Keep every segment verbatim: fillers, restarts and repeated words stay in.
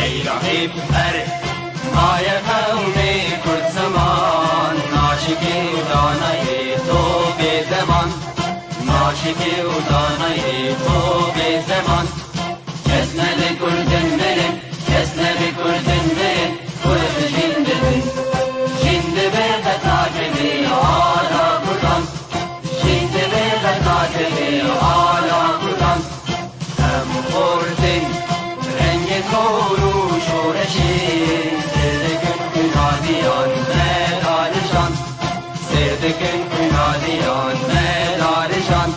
Ey Rabîb, her maye qewmê Kurd ziman, naşikê û danayê to bê zeman, naşikê û danayê to bê zeman. Kes nebe Kurdin mirin, kes nebe Kurdin mirin, Kurd jîn dibin. Jîn dibe qet nakevê ala Kurdan, jîn dibe qet nakevê ala Kurdan. Em xortin rengê zor û şoreşê, sêr dikin xwîna diyan me dalijan, sêr dikin xwîna diyan me dalijan.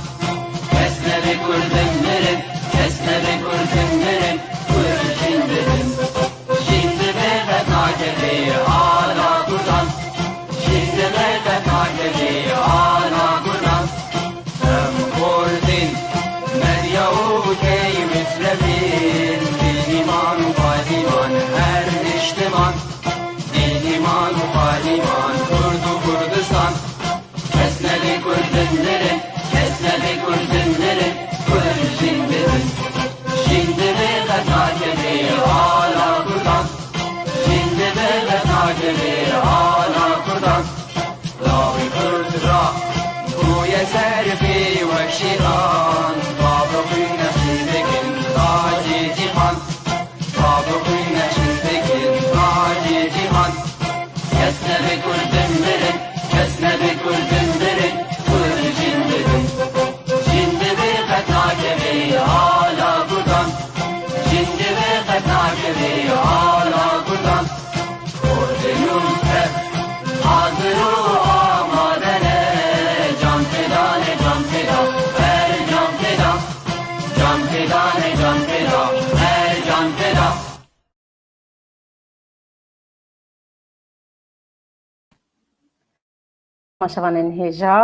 Kes nebe Kurdin mirin, kes nebe Kurdin mirin, Kurd jîn dibin. Jîn dibe qet nakevê ala Kurdan, jîn dibe qet nakevê ala Kurdan. Em xortên medya û key mislevên, dîn, îman û payîman her niştiman, dîn, îman û payîman Kurd û Kurdistan. Kes nebe Kurdin mirin, kes nebe Kurdin mirin, Kurd jîn dibin. Jîn dibe qet nakevê ala Kurdan, jîn dibe qet nakevê ala Kurdan. Lawê Kurd ra bûye serfê wek şîran, bavê xwe nexşî dikin tacê cîhan, bavê xwe nexşî dikin tacê cîhan. Kes nebe Kurdin mirin, kes nebe Kurdin mirin, Kurd jîn dibin. Jîn dibe qet nakevê ala Kurdan, jîn dibe qet nakevê ala Kurdan. Kurdê nû tev hazir û amade ne, can feda ne, can feda, her can feda, can feda ne, can feda, her can feda. Temaşevanên hêja,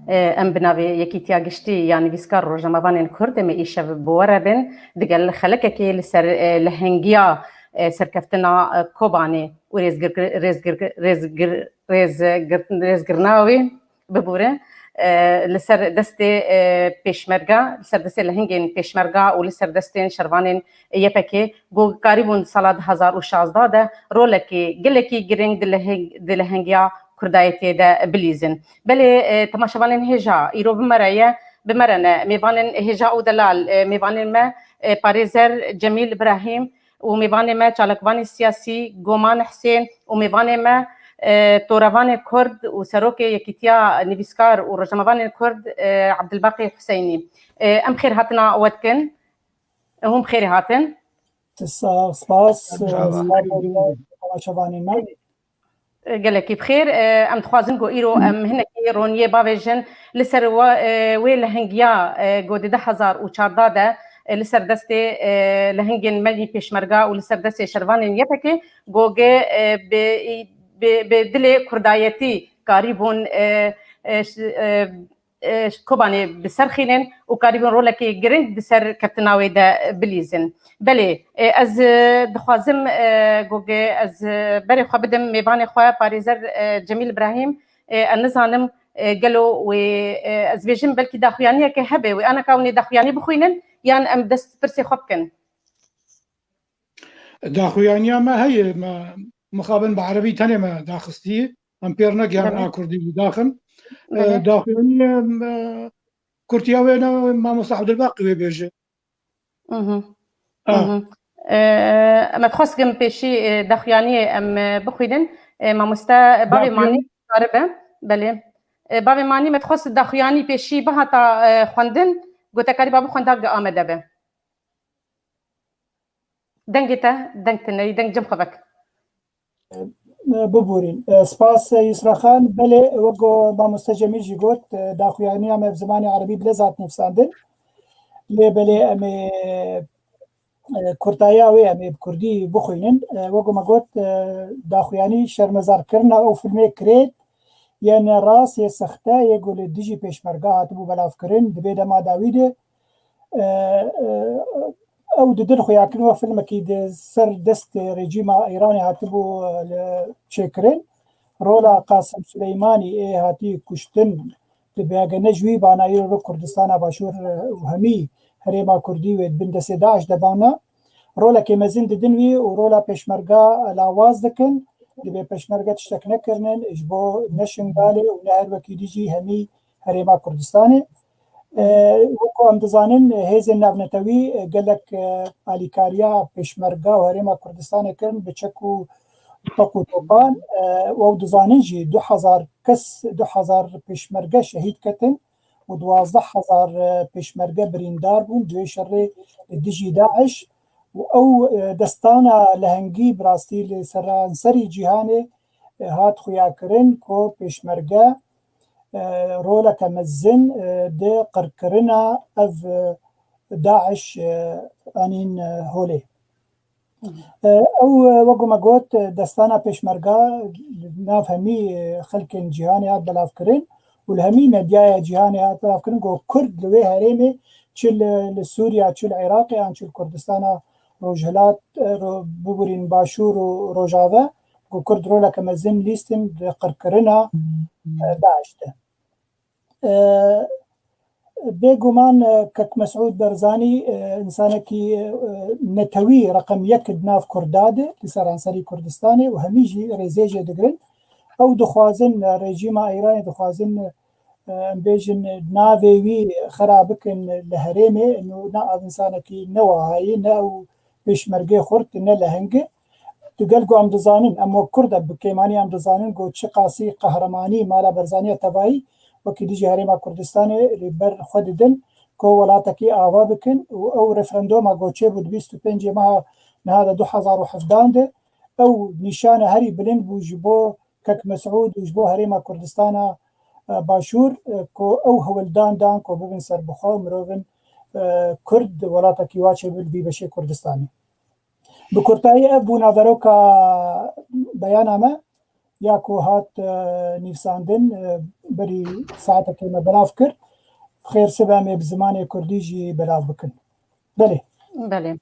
e, em bi navê Yekîtiya Giştî ya Nivîskar û Rojnamevanên Kurd, em ê îşev bi we re bin, digel xelekekê li ser, e, lehengiya, e, serkeftina, e, Kobanê û rêzgir-, rêzgir-, rêzgir-, rêzgir-, rêzgirina wê, bibûre, e, li ser destê, e, pêşmerga, li ser destê lehengên pêşmerga û li ser destên şervanên Y P G, ku karîbûn di sala du hazar û şazdeh de rolekê gelekî girîng di leheng-, di lehengiya Kurdayetiyê de bilîzin. Belê, e, temaşevanên hêja, îro bi me re ye, bi me re ne, mêvanên hêja û delal, e, mêvanên me, e, parêzer Cemîl Îbrahîm û mêvanê me çalakvanê siyasî Goman Husên û mêvanê me, e, torevanê Kurd û serokê Yekîtiya Nivîskar û Rojnamevanên Kurd, e, Ebdilbaqî Huseynî. E, em xêrhatina we dikin. Hûn bi xêrê hatin. Sax, spas. Em çawa? Spas, temaşevanên me. Gelekî bi xêr. Em dixwazin ku îro em hinekî roniyê bavêjin li ser we, wê lehengiya ku di du hezar û çardeh de li ser destê lehengên me yî pêşmerga û li ser destê şervanên Y P G ku ge, bi, bi, bi dilê kurdayetî karîbûn, e, e, ş-, e, e, Kobanê bi ser xînin û karîbûn rolekî giring di ser keftina wê de bilîzin. Belê, e, ez, e, dixwazim, e, goge ez, e, berê xwe bidim mêvanê xwe parêzer, e, Cemîl Îbrahîm, e, ez nizanim, e, gelo wê, e, ez bêjim belkî daxuyaniyeke hebe, wê aneka hûn ê daxuyanî bixwînin yan em dest pirsê xwe bikin? Daxuyaniya me heye, me mixabin bi erebî tenê me daxistî. Em pêr negihan Belê. a kurdî jî daxin. Belê. E, daxuyaniye, e, kurtiya wê ne mamosta Abdulbaqî wê bêje. Mhm. Ah. Mhm. E, me dixwest kim pêşî, e, daxuyaniyê em, e, bixwînin. E, mamoste bavê Daxuyan- Manî karibe. Belê. E, bavê Manî me dixwest daxuyanî pêşî bihata, e, xwendin, gotekarî ba bixwenda ge amede be. Dengê te, deng tune ye, deng cem xwe vek. Biborîn. Spas Yusra Xan. Belê, wek ku mamoste Cemîl jî got, daxuyaniya me bi zimanê erebî bi lez hat nivîsandin. Lê belê em ê, e, kurtaya wê em ê bi kurdî bixwînin. E, wek ku me got, e, daxuyanî şermezarkirina ew filmê Krêt, yê ne rast, yê sexte, yê ku li dijî pêşmerga hatibû belavkirin, di vê dema dawî de, e, e, Ew di din xuyakirin we filmekî di ser dest rejîma Îranê hatibû, e, li çêkirin. Rola Qasim Suleymanî ê hatî kuştin dibe, gene ji wî bana îro li Kurdistana Başûr, e, û hemî herêma Kurdî wê di bin destê DAIŞ de bana. Rolekê mezin didin wî û rola pêşmerga lawaz dikin. Dibê pêşmerge tiştek nekirinin ji bo ne Şingalê û ne her wekî dî jî hemî herêma Kurdistanê. E, wekî em dizanin, hêzên navnetewî, e, gelek, e, alîkariya pêşmerga û herêma Kurdistanê kirin bi çek û toq û topan. E, û ew dizanin jî du hezar kes, du hezar pêşmerge şehîd ketin û duwazdeh hezar, e, pêşmerge birîndar bûn di wê şerê li dijî DAIŞ. Û ew, e, destana lehengî bi rastî li seranserî cîhanê, e, hat xuyakirin ku pêşmerge, e, roleke mezin, e, di qirkirina ev, e, DAIŞ, e, anîn, e, holê. E, ew, e, wek ku me got, e, destana pêşmerga li nav hemî, e, xelkên cîhanê hat belavkirin û li hemî medyaya cîhanê hat belavkirin ku Kurd li wê herêmê, çi li, li Sûriya, çi li Iraqê, an çi li Kurdistana Rojhilat, e, ro-, biborîn Başûr û Rojave, ku Kurd roleke mezin lîstin di qirkirina, e, DAIŞ de. E, bêguman, e, Kek Mesûd Barzanî, e, însanekî, e, netewî reqem yek di nav Kurda de, li seranserî Kurdistanê û hemî jî rêzê jê digirin. Ew dixwazin, e, rejîma Îranê dixwazin, e, em bêjin, navê wî xera bikin li herêmê, û ne ev însanekî ne wahayî, ne ew pêşmergê xurt, ne leheng e. Di gel ku em dizanin, em wek Kurd e, bi kêmanî em dizanin ku çiqasî qehremanî mala Barzaniya tevayî wekî dijî Herêma Kurdistanê li ber xwe didin ku welatekî ava bikin û ew referandoma ku çêbû di bîst û pêncê meha niha de du hezar û hevdehan de, ew nîşane herî bilind bû ji bo Kek Mesûd û ji bo Herêma Kurdistana, e, Başûr, e, ku ew hewldan dan ku bibin serbixwe û mirovin, e, Kurd welatekî wa çêbin vî beşê Kurdistanê. Bi kurtayî ev bû naveroka beyana me ya ku hat, e, nivîsandin, e, berî saetekê me belav kir. Xêr sibe em ê bi zimanê kurdî jî belav bikin. Belê. Belê.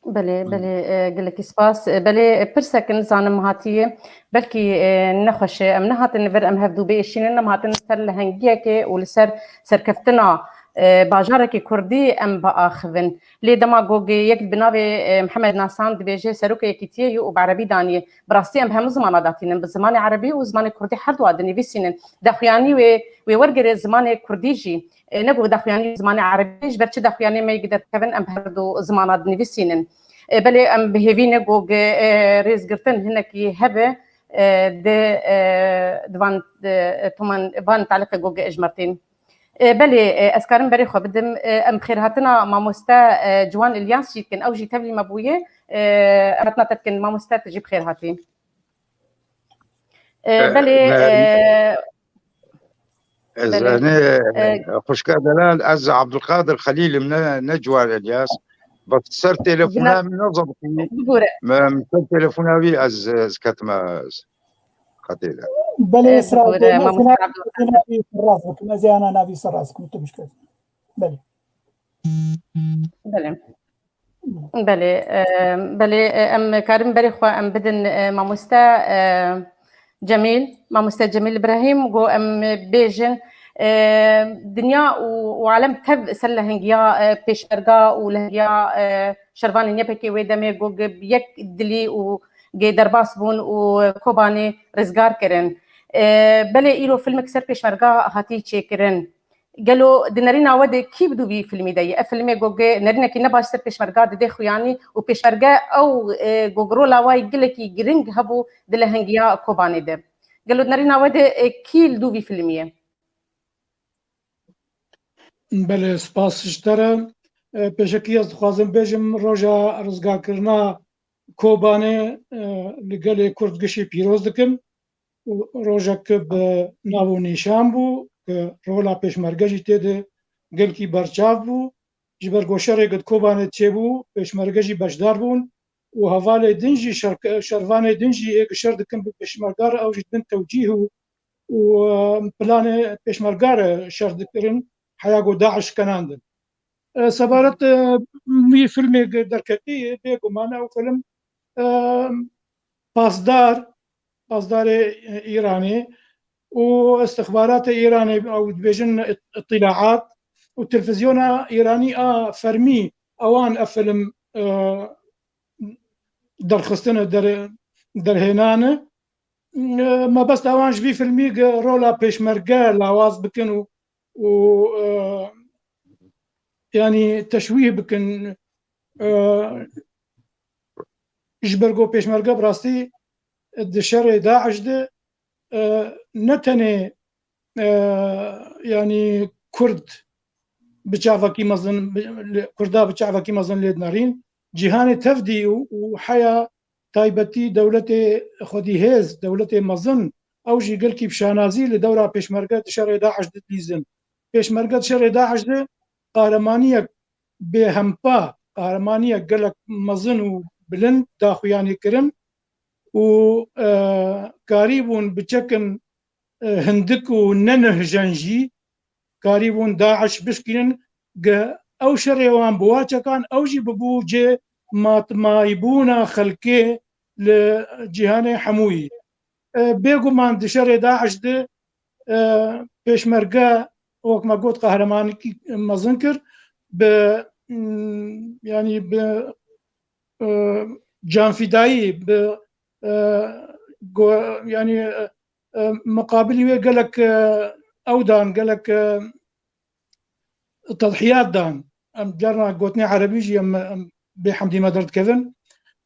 Belê, belê, e, gelekî spas. E, belê, e, pirsek nizanim hatiye. Belkî, e, nexweş e, em nehatin li vir em hevdû biêşînin, em hatin li ser lehengiyekê û li ser serkeftina, e, bajarekî kurdî em biaxivin. Lê dema ku yek bi navê, e, Mihemed Nasan dibêje serokê Yekîtiyê ye û bi erebî daniye. Bi rastî em bi hemû zimana datînin, bi zimanê erebî û zimanê kurdî her dua dinivîsînin. Daxuyanî wê, wê wergere zimanê kurdî jî, e, ne ku daxuyanî zimanê erebî, ji ber çi daxuyanê me yek derdikevin, em bi her du zimana dinivîsînin. E, belê em bi hêvî ne ku, e, rêzgirtin hinekî hebe, e, di, e, di van, e, toman van taliqê ku dijmertîn. E, belê, e, ez karim berê xwe bidim. E, em xêrhatina mamoste, e, Ciwan Îlyas jî dikin. Ew jî tevlî me bûye. E, em hatina te dikin. Mamoste, tu jî bi xêr hatî. E, E, belê, me, e, ez, belê. Nê, e, xwişka delal, ez Abdulkadir Xelîl im, ne, ne Ciwan Îlyas. Bes ser telefona min nezabitî. Bigore. Me, ser telefona wî ez, ez ketime. Xetê de. Belê, e, Siraj bigore, Bey, ez mamoste ena Abdulkadir. Navî serrast bikim, ez ê ana navî serrast bikim, tu bişkevî. Belê. Belê. Belê, e, belê, e, em karin berê xwe em bidin, e, mamoste, e, Cemîl, mamoste Cemîl Ibrahîm, ku em bêjin, e, dinya û, û alem tev ser lehengiya, e, pêşmerga û lehengiya, e, şervanên Y P G wê demê ku yek dilî û gê derbas bûn û Kobanê rizgar kirin. E, belê îro filmek ser pêşmerga hatî çêkirin. Gelo di nerîna we de kî bi dû vî filmî de ye? Ev filmê ku nerînekî ne baş ser pêşmerga dide xuyanî û pêşmerge ew, e, ku rola wayî gelekî giring hebû di lehengiya Kobanê de. Gelo di nerîna we de, e, kî li dû vî filmî ye? Belê, spas ji te re. E, pêşekî ez dixwazim bêjim roja rizgarkirina Kobanê, e, li gelê Kurd gişî pîroz dikim û rojek bi nav û nîşan bû ku rola pêşmerge jî tê de gelkî berçav bû. Ji ber ku şerê ku di Kobanê çêbû, pêşmerge jî beşdar bûn û hevalê din jî şer-, şervanê din jî ê ku şer dikin bi pêşmerga re, ew jî di bin tewcîh û, û, e, planê pêşmerga re şer dikirin, heya ku DAIŞ kenandin. E, sebaret, e, wî filmê derketî, bêguman ew film, e, pasdar, pasdarê, e, Îranê û istixbaratê Îranê, ew dibêjin it-, îtilaat û televîzyona Îranî a fermî ewan ev film, e, derxistine, der-, derhênane. E, mebesta wan ji vî filmî ge-, rola pêşmerge lawaz bikin û, û, e, yanî teşwîh bikin, e, ji ber ku pêşmerge bi rastî di şerê DAIŞ de, e, ne tenê, e, yanî Kurd bi çavekî mezin, bi, li, Kurda bi çavekî mezin lê dinerîn, cîhanê tev dî û, û heya taybetî dewletê xwedî hêz, dewletê mezin, ew jî gelkî bi şanazî li dewra pêşmerge di şerê DAIŞ de dilîzin. Pêşmerge di şerê DAIŞ de qahremaniyek bêhempa, qahremaniyek gelek mezin û bilind daxuyanî kirin û, e, karîbûn bi çekin, e, hindik û ne nihjen jî karîbûn DAIŞ bişkînin, ge ew şerê wan bi wa çekan, ew jî bibû cê matmayîbûna xelkê li cîhanê hemûyî. E, bêguman di şerê DAIŞ de, e, pêşmerge, wek me got, qehremanîkî mezin kir, bi, mm, yanî bi, e, canfidayî, bi, e, go-, yanî, e, e, miqabilî wê gelek, e, ew dan, gelek, e, tedhiyat dan. Em carna gotinê erebî jî em, em bê hemdî me derdikevin.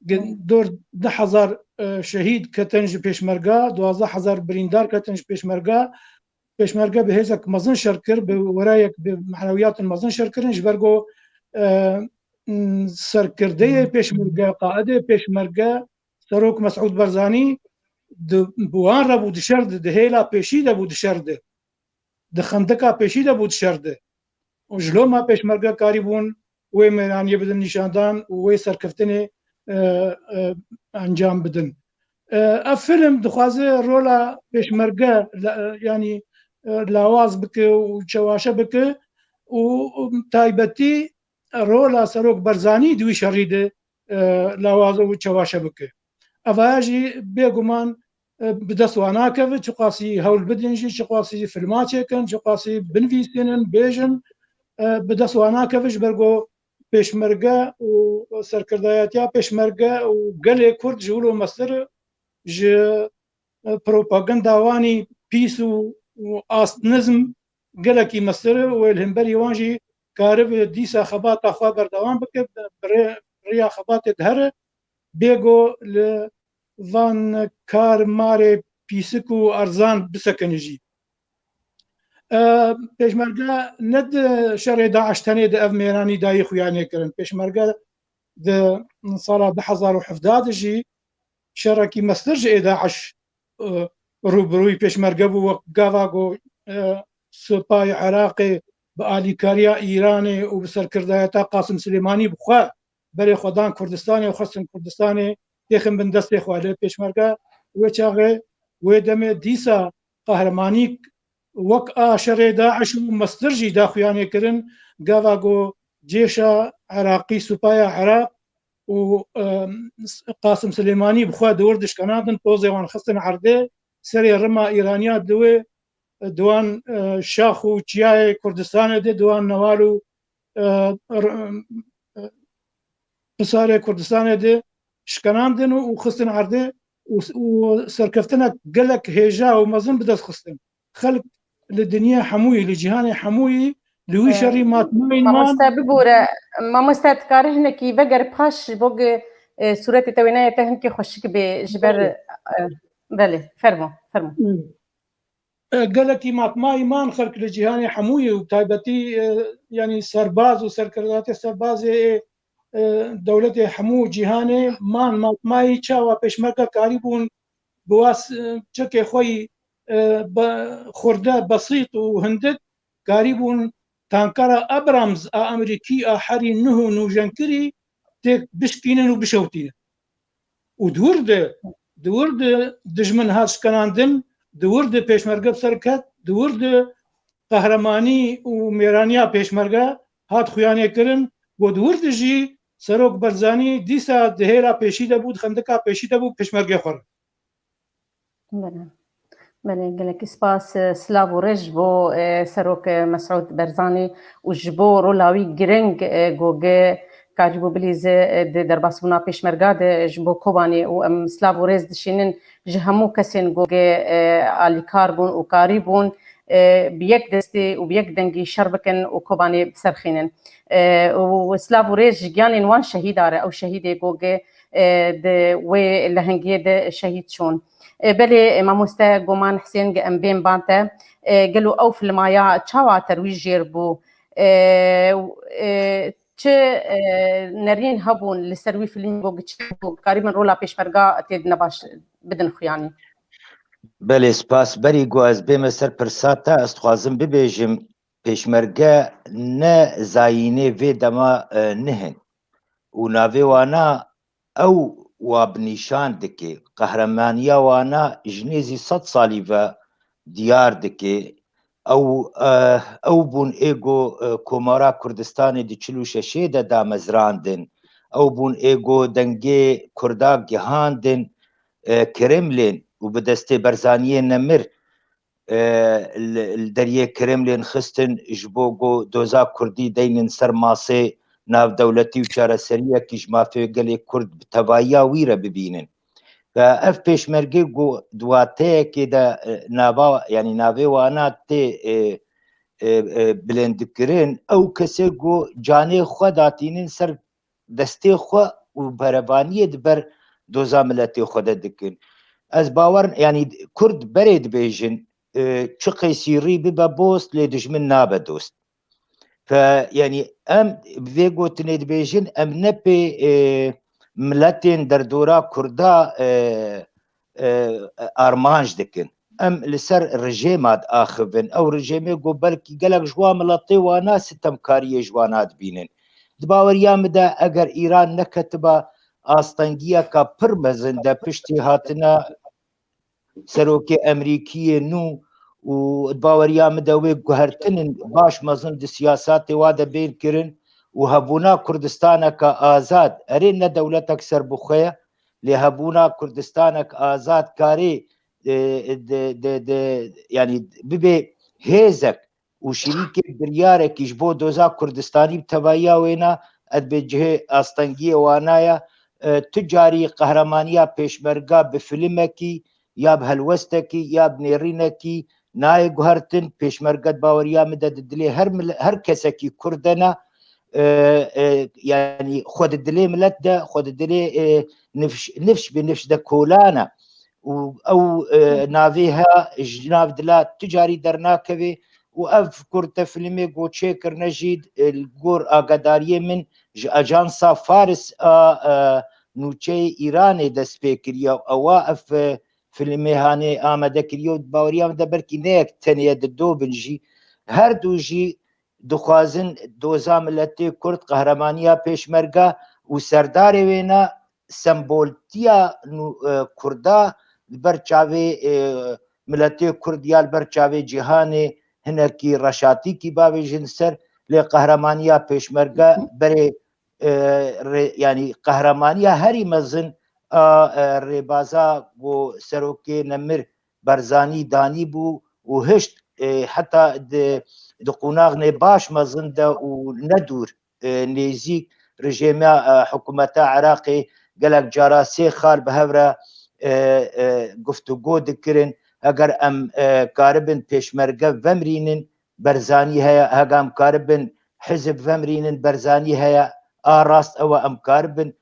Ge-, Hmm. dor du hezar, e, şehîd ketin ji pêşmerga, duwazdeh hezar birîndar ketin ji pêşmerga. Pêşmerge bi hêzek mezin şer kir, bi werayek, bi me'newiyatin mezin şer kirin, ji ber ku, e, m, serkirdeyê pêşmerge, qaidê pêşmerge, Serok Mesûd Barzanî di, bi wan re bû di şer de, di hêla pêşî de bû di şer de. Di xendeka pêşî de bû di şer de. Û ji loma pêşmerge karîbûn wê mêraniyê bidin nîşandan û wê serkeftinê, e, e, encam bidin. E, ev film dixwaze rola pêşmerge la-, yanî, e, lawaz bike û çewaşe bike û, û taybetî rola Serok Barzanî di wî şerî de, e, lawaz û çewaşe bike. Evaya jî bêguman, e, bi dest wan nakeve, çiqasî hewl bidin jî, çiqasî filma çêkin, çiqasî binivîsînin, bêjin, e, bi dest wan nakeve, ji ber ku pêşmerge û serkirdayetiya pêşmerge û gelê Kurd ji wilo mestir ji, e, propaganda wanî pîs û, û astnizm gelekî mestir e û li hemberî wan jî karibe dîsa xebata xwe berdewam bike, bi rê-, riya xebatê dihere, bêgo li van kar marê pîsik û erzan bisekine jî. E, pêşmerge ne di şerê DAIŞ tenê di ev mêranî dayî xuyanê kirin. Pêşmerge di sala du hezar û hevdeh de jî şerekî mestir ji ê DAIŞ, e, rûbirûyî pêşmerge bû, wek gava ku, e, Supayê Iraqê bi alîkariya Îranê û bi serkirdayeta Qasim Silêmanî bi xwe berê xwe dan Kurdistanê û xwestin Kurdistanê têxin bin destê xwe. Lê pêşmerge wê çaxê, wê demê dîsa qehremanîk wek a şerê DAIŞ û mestir jî daxuyanê kirin, gava ku cêşa Iraqî, supaya Iraq û, e, Qasim Silêmanî bi xwe di wir dişkenandin, pozê wan xistin erdê, serê rima Îraniya di wê, di wan, e, şax û çiyayê Kurdistanê de, di wan newal û, e, r-, e, pisarê Kurdistanê de şikenandin û, û xistin erdê û, û serkeftinek gelek hêja û mezin bi dest xistin. Xelk li dinya hemûyî, li cîhanê hemûyî, li wî Ee, şerî matmayên wan. Mamoste, bibore, mamoste, dikarî hinekî veger paş ji bo ge, e, sûretê te wêneyê te hinkê xweşik bê ji ber, Belê. e, belê, fermo, fermo. Hmm. E, gelekî matmayî man xelk li cîhanê hemûyê û taybetî, e, yanî serbaz û serkirdeyatê serbazê, e, dewletê hemû cîhanê man matmayî çawa pêşmerge karîbûn bi was, e, çekê xwe yî, e, be-, xurde, besît û hindik karîbûn tankera Abrams a Amerîkî a herî nuh û nûjenkirî têk bişkînin û bişewtînin. Û di wir de, di wir de dijmin hat şikenandin, di wir de pêşmerge bi ser ket, di wir de qehremanî û mêraniya pêşmerge hat xuyanê kirin, got wir de jî Serok Barzanî dîsa di hêla pêşî de bû, di xendika pêşî de bû, pêşmerge xwe re. Belê. Belê, gelekî spas, e, silav û rêz ji bo, e, Serok, e, Mesûd Barzanî û ji bo rola wî giring, e, ku ge karîbû bilîze, e, di derbasbûna pêşmerga de ji bo Kobanê û em silav û rêz dişînin ji hemû kesên ku ge, e, alîkar bûn û karî bûn, e, bi yek destê û bi yek dengî şer bikin û Kobanê biserxînin. E, û silav û rêz ji giyanên wan şehîda re, ew şehîdê ku ge, e, di wê lehengiyê de şehîd çûn. E, belê, e, mamoste Goman Husên, ge em bên ban te, e, gelo ew filmaya çawa te rû jêr bû? E, e, çi, e, nerîn hebûn li ser wî filmî ku giçek bû, karîbin rola pêşmerga tê de nebaş bidin xuyanî? Belê, spas. Berî ku ez bême ser pirsa te, ez dixwazim bibêjim, pêşmerge ne zayînê vê dema, e, nihin û navê wana ew wa bi nîşan dike. Qehremaniya wana ji nêzî sed salî ve diyar dike. Ew, e, ew bûn ê ku, e, Komara Kurdistanê di çil û şeşê de damezrandin. Ew bûn ê ku dengê Kurda gihandin, e, Kremlin û bi destê Barzaniyê nemir, e, li, li deriyê Kremlin xistin ji bo ku doza Kurdî deynin ser masê navdewletî û çareseriyekî ji mafê gelê Kurd bi tevahiya wî re bibînin. Ve ev pêşmerge ku di wateyekê de, e, nava, yanî navê wana tê, e, e, e, bilindkirin, ew kesê ku canê xwe datînin ser destê xwe û berevaniyê di ber doza miletê xwe de dikin. Ez bawer, yanî Kurd berê dibêjin, e, çi qeysî rî bibe bost, lê dijmin nabe dost. Fe, yanî em vê gotinê dibêjin, em ne pê, e, miletên derdora Kurda, e, e, armanc dikin. Em li ser rejêma diaxivin. Ew rejêmê ku belkî gelek ji wan miletê wana sitemkariyê ji wana dibînin. Di baweriya min de eger Îran neketiba astengiyeka pir mezin de piştî hatina serokê Emerîkiyê nû û di baweriya min de wê guhertinin baş mezin di siyasatê wa de bên kirin û hebûna Kurdistaneke azad, erê ne dewletek serbixwe ye, lê hebûna Kurdistanek azad karê, e, de, de, de, yanî bibe hêzek û şirîkê biryarekî ji bo doza Kurdistanî bi tevahiya wêna, ez dibê cihê astengiyê wana ye. E, tu carî qehremaniya pêşmerga bi filmekî ya bi helwestekî ya bi nêrînekî nayê guhertin. Pêşmerge di baweriya min de di dilê her mil-, her kesekî Kurd de ne. E, e, yanî xwe di dilê milet de, xwe di dilê, e, nifş, nifş bi nifş de kolan e. Û ew, e, navê he ji nav dila tu carî dernakeve û ev kurte filmê ku çêkirine jî, e, li gor agadariyê min ji ajansa Faris a, e, nûçeyê Îranê dest pê kiriye. Ewa ev, e, filmê hanê amade kiriye û baweriya min de belkî ne yek tenê ye, di do bin jî. Her du jî dixwazin doza miletê Kurd, qehremaniya pêşmerga û serdarê wêna semboltiya nû, e, Kurda li ber çavê, e, miletê Kurd ya li ber çavê cîhanê hinekî reşatîkî bavêjin ser, lê qehremaniya pêşmerge berê, e, rê, yanî qehremaniya herî mezin a, e, rêbaza ku serokê nemir Barzanî danîbû û hişt, e, heta di, di qonaxnê baş mezin de û ne dûr, e, nêzîk rejêma, e, hikûmeta Iraqê gelek cara sê xal bi hev re, e, e, guftûgo dikirin. Heger em, e, karibin pêşmerge vemrînin, Barzanî heye, heger em karibin hizb vemrînin, Barzanî heye, a rast ew e, em karibin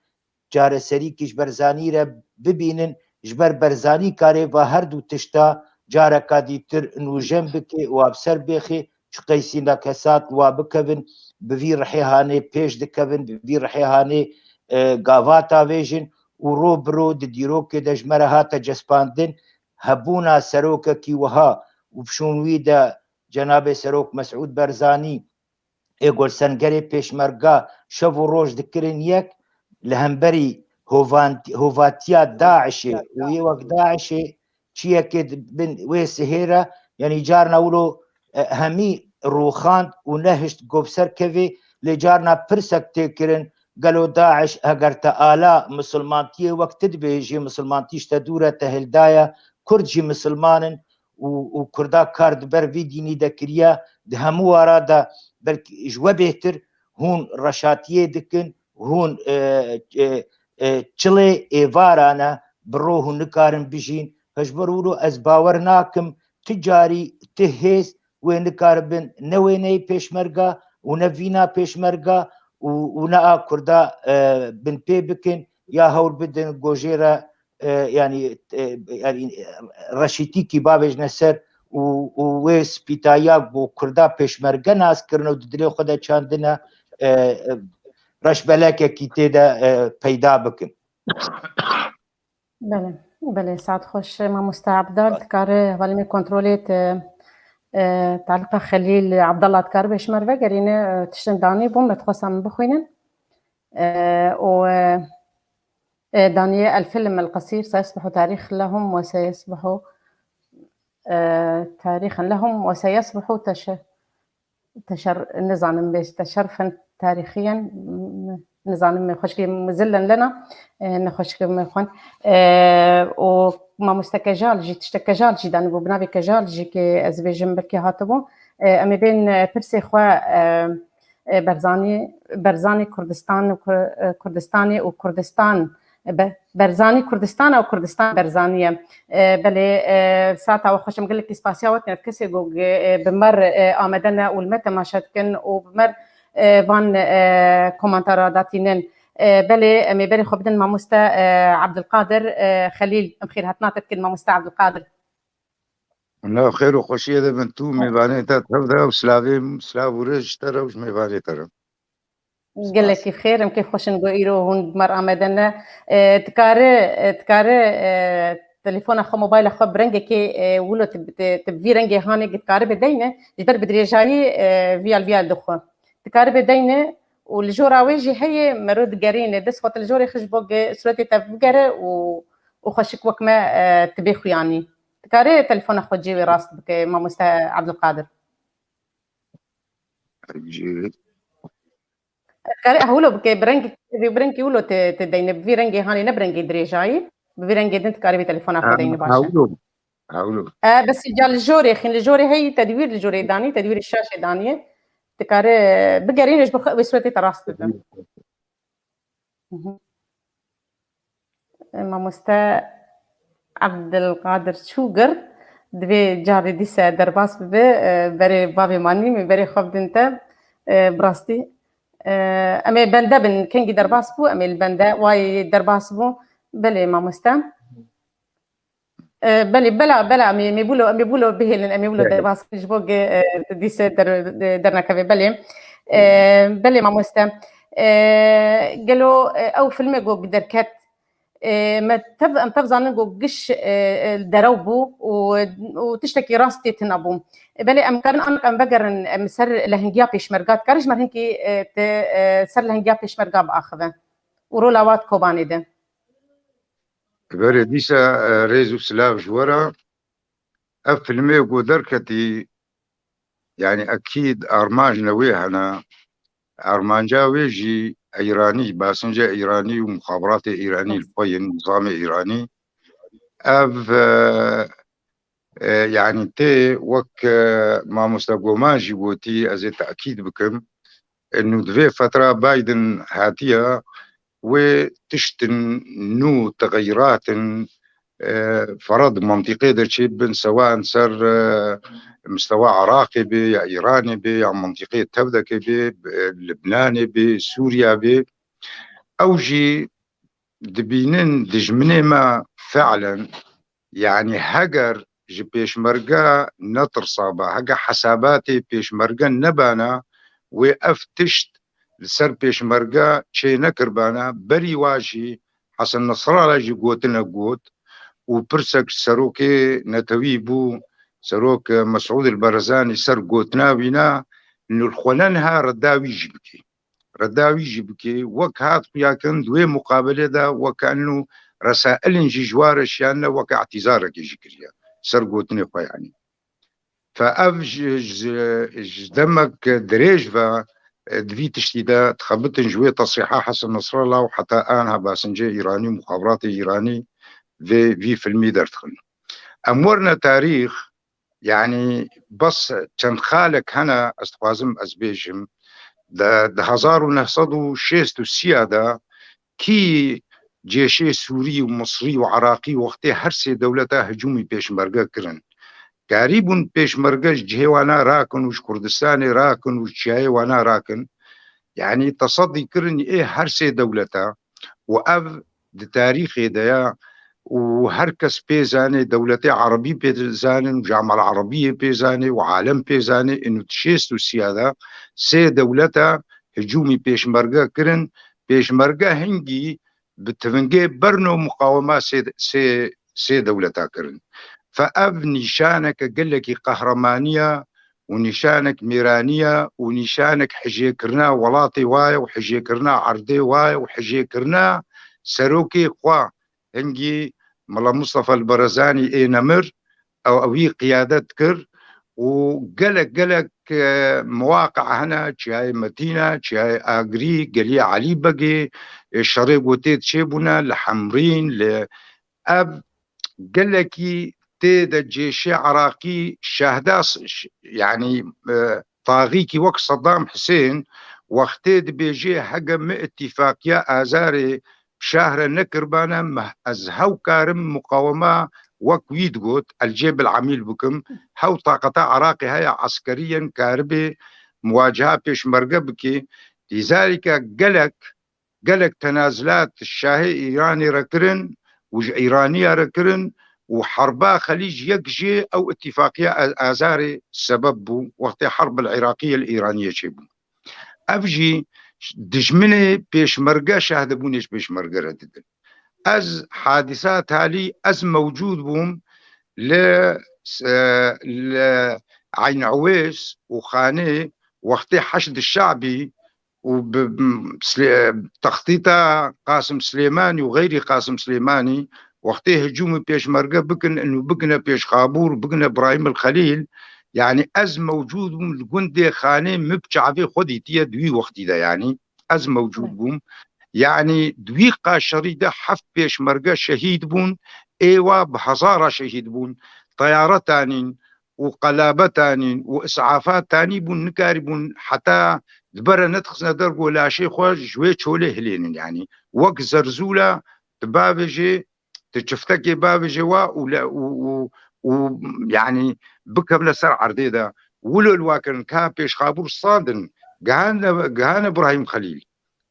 çareserîkî ji Barzanî re bibînin, ji ber Barzanî karê va her du tişta careka dîtir nûjen bike û wa bi ser bêxê, çi qeysî nekesat wa bikevin, bi vî rihê hanê pêş dikevin, bi vî rihê hanê, e, gavata vêjin û ro bi ro di dîrokê de ji me re hate cespandin, hebûna serokekî wiha û bi şûn wî de cenabê Serok Mesûd Barzanî ê ku li sengerê pêşmerga şev û roj dikirin yek, li hemberî hovant-, hovatiya DAIŞê û yê wek DAIŞê çiyekê di bin wê sihê re, yanî carna wilo, e, hemî rûxand û nehişt ku bi ser kevê, Lê carna pirsek tê kirin, gelo DAIŞ heger te ala misilmantiyê wek tu dibêjî, misilmantî ji te dûr e, te hildaye, Kurd jî misilman in û, û Kurda kar di ber vî dînî de kiriye, di hemû wara de belkî ji we bêhtir hûn reşatiyê dikin, hûn, e, e, e, çilê êvaran e, bi ro hûn nikarin bijîn. Ji ber wilo ez bawer nakim tu carî, tu hêz wê nikaribin ne wêneyê pêşmerga û ne vîna pêşmerga û, û ne a Kurda, e, binpê bikin ya hewl bidin gojê re, e, yanî, e, yanî, e, reşîtîkî bavêjne ser û, û wê spîtayiya ku Kurda pêşmerge nas kirine û di dilê xwe de çandine, e, e, reşbelekekî tê de, e, peyda bikin. Belê, belê, saet xweş, mamoste Abdal, dikare hevalê me kontrolê te, e, taliqa Xelîl Abdallah dikare be ji me re vegerîne, e, tiştin danî bû, me dixwesta min bixwînin. E, û, e, e, daniye الفيلم القصير سيصبح تاريخ لهم وسيصبح، e, تاريخا لهم وسيصبح تش-، teşer-, nizanim bêj teşerfen tarîxiyen, nizanim me xweşkê mizillen lena, e, ne xweşkê me xwen. E, û mamoste Kejal jî, tiştek Kejal jî danîbû, bi navê Kejal jî kê ez bêjim belkî hatibû. E, em ê bên, e, pirsê xwe, e, e, Berzanî, Berzanî Kurdistan û Kur-, e, Kurdistanê û Kurdistan, e, Be-, Berzanî Kurdistan e û Kurdistan Berzanî ye. E, belê, e, saeta we xweş, em gelekî spasiya we dikin. Ev kesê ku, e, bi me re, e, amade ne û li me temaşe dikin û bi me re, e, van, e, komantara datînin. E, belê, em ê berê xwe bidin mamoste, e, Abdilqadir, e, Xelîl. Em xêrhatina te dikin mamoste Abdilqadir. Nav xêr û xweşiyê de bin tu, mêvanê te tev de û silavê, silav û rêz ji te re û ji mêvanê te re. Gelekî bi xêr, em kêf xweş in ku îro hûn bi me re amade ne. E, dikare, e, dikare, e, telefona xwe, mobayla xwe bi rengekê, e, wilo tu, tu, tu bi vî rengê hanê dikare bideyne, ji ber bi dirêjayî, e, viyal viyal dixwe. Dikare bideyne û li jora wê jî heye mero digerîne, dest xwe tu li jorê xwe ji bo ku suretê te bigere û, û xweşik wek me, e, tu bê xuyanî. Dikare telefona xwe cê wê rast bike, mamoste Abdulkadir? Cê Dikarî hewlo bike, bi rengê, bi rengê wilo te, te deyne, bi vî rengê hanê, ne bi rengê dirêjayî, bi vî rengê din dikarî vî telefona xwe deyne, baş e. Hewlo, hewlo. E, bes îca li jorê, xin li jorê heyî, tedwîr li jorê danî, tedwîrê şaşê danî. Dikare bigerîne ji bo xwe wê suretê te rast bibe. Mhm. Mamoste Abdilkadir çû girt, divê carê dîse derbas bibe, e, berê bavê manî, min berê xwe bidin te, e, bi rastî. E, em ê bende bin, kengî derbas bû, em ê li bende, wayê derbas bû. Belê mamoste. E, belê, bela, bela, em ê, em ê bûlo, em ê bûlo bihêlin, em ê bûlo Evet. derbas bin ji bo ge, e, dîse der-, de-, dernekeve, belê. E, belê mamoste. E, gelo, e, ew filmê ku derket, e, me tev, em tev zanin ku giş, e, e, derew bû û, û tiştekî rast tê tune bû. E, belê em karin anek em vegerin, em ser lehingiya pêşmerga, dikarî ji me hinkî, e, te, e, ser lehingiya pêşmerga biaxive û rola wa di Kobanê de. Berê dîsa, e, rêz û silav ji we re. Ev filmê ku derketî, yanî ekîd armanc ne wê hene. Armanca wê jî Îranî, basinca Îranî û muxabiratê Îranî li xwe yên, nizamê Îranî. Ev, e, e, yanî tê wek, e, mamoste Goman jî gotî, ez ê tekîd bikim. Nû di vê fetra Biden hatiye, wê tiştin nû, texeyratin, e, ferad mantîqê de çêbibin, sewa ser, e, mistewa Iraqê bê, ya Îranê bê, ya mantîqê tevdekê bê, e, Libnanê bê, Sûriya bê. Ew jî dibînin dijminê me fiilen, yanî heger ji pêşmerge netirsa ba, heger hesabatê pêşmerge nebana, wê ev tişt li ser pêşmerge çê nekirbana, berî wa jî Hesen Nesrallah jî gotine got û pirsek serokê netewî bû, serok Mesûd el Barzanî ser gotina wî na, nû li xwe ne niha reda wî jî bikê. Reda wî jî bikê, wek hat xuya kirin di wê muqabilê de weke enû resailên jî ji wa re şiyane, weke îtîzarekê jî kiriye ser gotinê xwe, yanî. Fe ev ji, ji, ji demek dirêj ve e, di vî tiştî de dixebitin ji wê tesrîha Hesen Nesrallah û heta anha basincê Îranî û muxabiratê Îranî vê vî filmî derdixin. Em werine tarîx, yanî bes çend xalek hene, ez dixwazim ez bêjim, di, di hezar û neh sed û şêst û sî de kî cêşê Sûrî û Misrî û Iraqî wextê her sê dewleta hicûmî pêşmerge kirin. Karîbûn pêşmerge ji cihê wana rakin û ji Kurdistanê rakin û ji çiyayê wana rakin. Yanî tesedî kirin ê her sê dewleta û ev di tarîxê de ya û her kes pê zanê, dewletê erebî pê zanin, Camal Erebiyê pê zanê û alem pê zanê, inu di şêst û sî de sê dewleta hicûmî pêşmerge kirin. Pêşmerge hingî bi tivingê berno muqawema sê, sê, sê dewleta kirin. Fe ev nîşaneke gelekî qehremanî ye û nîşanek mêranî ye û nîşanek hijêkirina welatê wa ye û hijêkirina erdê wa ye û hijêkirina serokê xwe. Hingî Mela Mustafa El Barazanî ê nemir, ew, ewî qiyadet kir û gelek, gelek, e, miwaqe hene, Çiyayê Metîne, Çiyayê Agirî, Geliyê Elî Begê, e, şerê ku tê çêbûne li Hemrîn, li ev gelekî tê de cêşê Iraqî şehda s-, ş-, yanî, e, taxîkî wek Sedam Hisên wextê dibêjê hege min îtîfaqiya Azarê bi şah re nekirbane, me, ez hew karim muqawema wek wî digot, el cêbil emîl bikim, hew taqeta Iraqê heye eskerî yên karibê muwaceha pêşmerge bikê. Lîzalîka gelek, gelek tenazilat şahê Îranê re kirin û ji Îraniya re kirin û herba Xelîc yek jê ew îtîfaqiya A-, Azarê sebeb bû, wextê herb el Iraqiyê li Îraniyê çêbû. Ev jî dijminê pêşmerge şahdebûnê ji pêşmerge re didin. Ez hadîsa talî, ez mewcûd bûm li, e, li Eyn Ewês û Xanê wextê Heşd Şabî û bi, bi Silê-, textîta Qasim Silêmanî û xeyrî Qasim Silêmanî wextê hicûmî pêşmerge bikin, û bigine Pêşxabûr, bigine Birahîm el Xelîl, yanî ez mewcûd bûm li gundê Xanê, min bi çavê xwe dîtiye di wî wextî de, yanî ez mewcûd bûm. Yanî di wî qaşerî de heft pêşmerge şehîd bûn, ê wa bi hezara şehîd bûn, teyaret anîn û qelabet anîn û îsafat anîbûn, nikarîbûn heta di bere nedixistine der ku laşê xwe ji wê çolê hilênin. Yanî wek zerzûla tu bavêjê, tu çiftekê bavêjê wa û le-, û, û, û, yanî bikevne ser erdê de. Wilo li wa kirin ka Pêşxabûr standin, gihane, gihane Birahîm Xelîl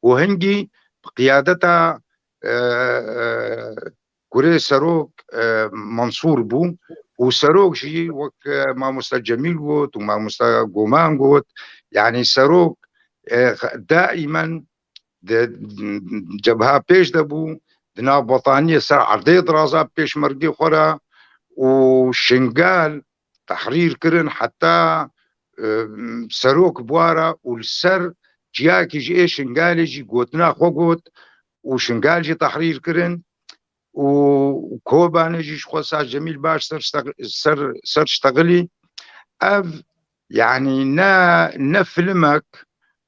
û hingî bi qiyadeta, e, e, kurê serok, e, Mansûr bû û serok jî wek, e, mamoste Cemîl got û mamoste Goman got, yanî serok, e, daîmen di cebha pêş de bû, di nav betaniyê ser erdê diraza pêşmergê xwe re û Şingal tehrîr kirin, heta, e, serok bi wa re û li ser çiyakî ji ê Şingalê jî gotina xwe got û Şingal jî tehrîr kirin û Kobanê jî ji xwe Saz Cemîl baş ser şte-, ser, ser ştexilî. Ev, yanî ne, ne filmek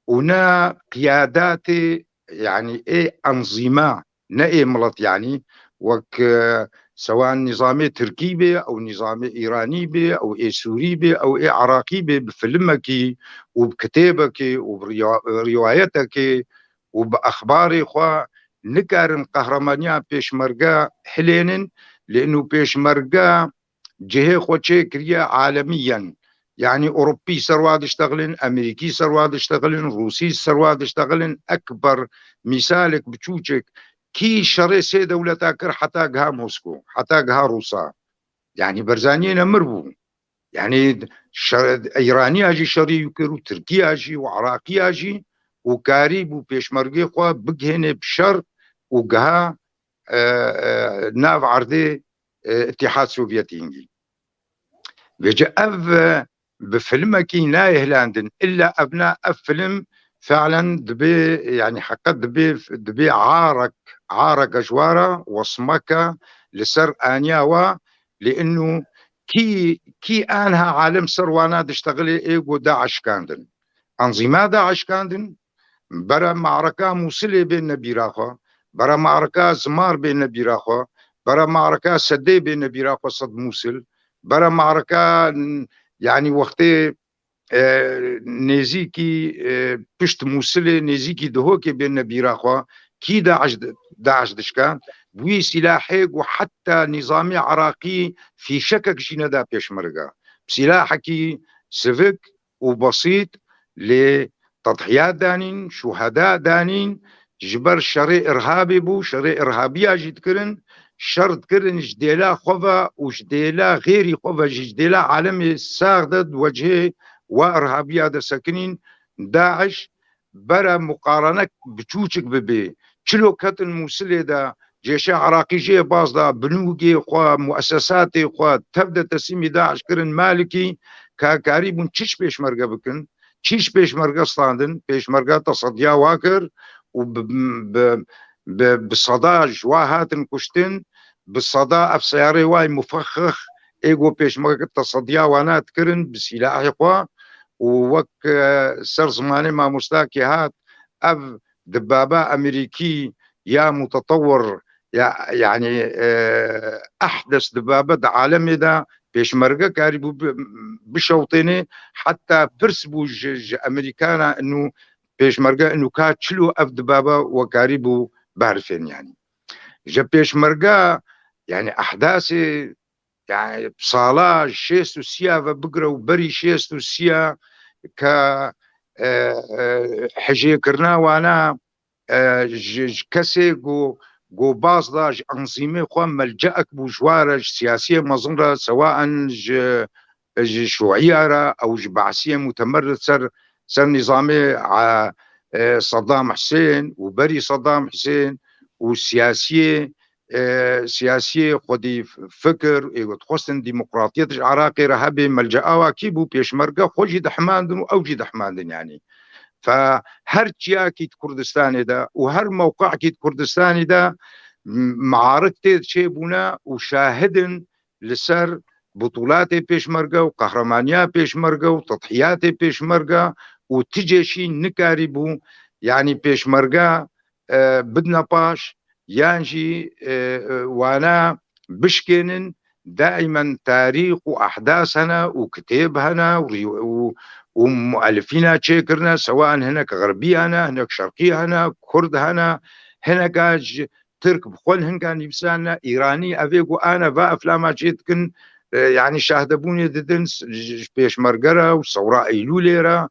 û ne qiyadatê, yanî ê enzîma, ne ê milet, yanî wek, e, sewan nîzamê Tirkî bê, ew nîzamê Îranî bê, ew ê Sûrî bê, ew ê Iraqî bê, bi filmekî û bi kitêbekê û bi riya-, riwayetekê û bi exbarê xwe nikarin qehremaniya pêşmerge hilênin, lê inu pêşmerge cihê xwe çêkiriye alemiyen. Yanî Ewropî ser wa diştexilin, Amerîkî ser wa diştexilin, Rûsî ser wa diştexilin, ekber mîsalek biçûçek, kî şerê sê dewleta kir heta giha Mosko, heta giha Rûsa. Yanî Berzaniyê nemir bû. Yanî şer-, Îraniya jî şerî kir û Tirkiya jî û Iraqiya jî û karî bû pêşmergê xwe bigihêne bi şer û giha, e, e, nav erdê, e, Îtîhad Sovyetî hingî. Vêce ev, e, bi filmekî nayê hilandin. Îlla ev na, ev film fe'len dibê, yanî heqet dibê, dibê arek, areke ji wa re, wesmeke li ser aniya wa, lê inu kî, kî anha alem ser wana diştexilê ê ku DAIŞ şikandin. enzîma DAIŞ kandin, bera me'reka Mûsilê bêne bîra xwe, bera me'reka Zimar bêne bîra xwe, bera me'reka Sedê bêne bîra xwe, Sed Mûsil, bera me'reka, yanî wextê e, nêzîkî, e, pişt Mûsilê, nêzîkî Dihokê bêne bîra xwe, kî DAIŞ di-, DAIŞ dişka, wî sîlahê ku heta nîzamê Iraqî fîşekek jî neda pêşmerga. Sîlahekî sivik û besît, lê tedhiyat danîn, şuheda danîn, ji ber şerê irhabê bû, şerê irhabiya jî dikirin, şer dikirin ji dêla xwe ve û ji dêla xêrî xwe ve jî, ji dêla alemê sax de di wecihê wa irhabiya de sekinîn. DAIŞ bera muqarenek biçûçik bibe. Çilo ketin Mûsilê de, cêşa Iraqî jê baz da, binûgê xwe, muesesatê xwe, tev de teslîmî DAIŞ kirin, Malikî, ka karî bûn çi ji pêşmerge bikin, çi ji pêşmerge standin, pêşmerge tesediya wa kir û bi, bi, bi, bi seda ji wa hatin kuştin, bi seda ev seyarê wa yê mufexex ê ku pêşmerge tesediya wana dikirin bi sîlahê xwe û wek, e, ser zimanê mamostakê hat, ev dibaba Amerîkî ya mutetewir, ya, yanî, e, ehdes dibabe di alemê de pêşmerge karîbû bi-, bişewtêne, heta pirs bû ji, ji Amerîkana inu pêşmerge inu ka çilo ev dibabe we karîbû berfên yanî. Ji pêşmerge, yanî ehdasê, yanî sala şêst û sîya ve bigire û berî şêst û sîya ke, e, e, hijêkirina wana, e, ji, ji kesê ku, ku baz da ji enzîmê xwe melceek bû ji wa re, ji siyasiyê mezin re, sewaen ji, ji şûiya re ew ji be'siyê mutemerrid ser, ser nîzamê, e, e, Saddam Husên û berî Saddam Husên û siyasiyê, e, siyasiyê xwedî fikir, ê ku dixwestin demokratiyet ji Iraqê re hebe, melcea wa kî bû, pêşmerge xwe jî dihemandin û ew jî dihemandin yanî. Fe her çiyakî di Kurdistanê de û her mewqeekî di Kurdistanê de m-, mearik tê çêbûne û şahid in li ser butûlatê pêşmerge û qehremanîya pêşmerge û tedhiyatê pêşmerge û ti cêşî nikarîbû, yanî pêşmerge, e, bidine paş yan jî, e, e, wana bişkênin. Daîmen tarîx û ehdas hene û kitêb hene û rî-, û, û muelifîna çêkirine, sewaen hinek xerbî hene, hinek şerqî hene, kurd hene, hineka ji tirk bi xwe hinka nivîsane, îranî, ev ê ku ane va eflama çê dikin, e, yanî şahdebûnê didin s-, ji, ji pêşmerge re û sewra Eylûlê re,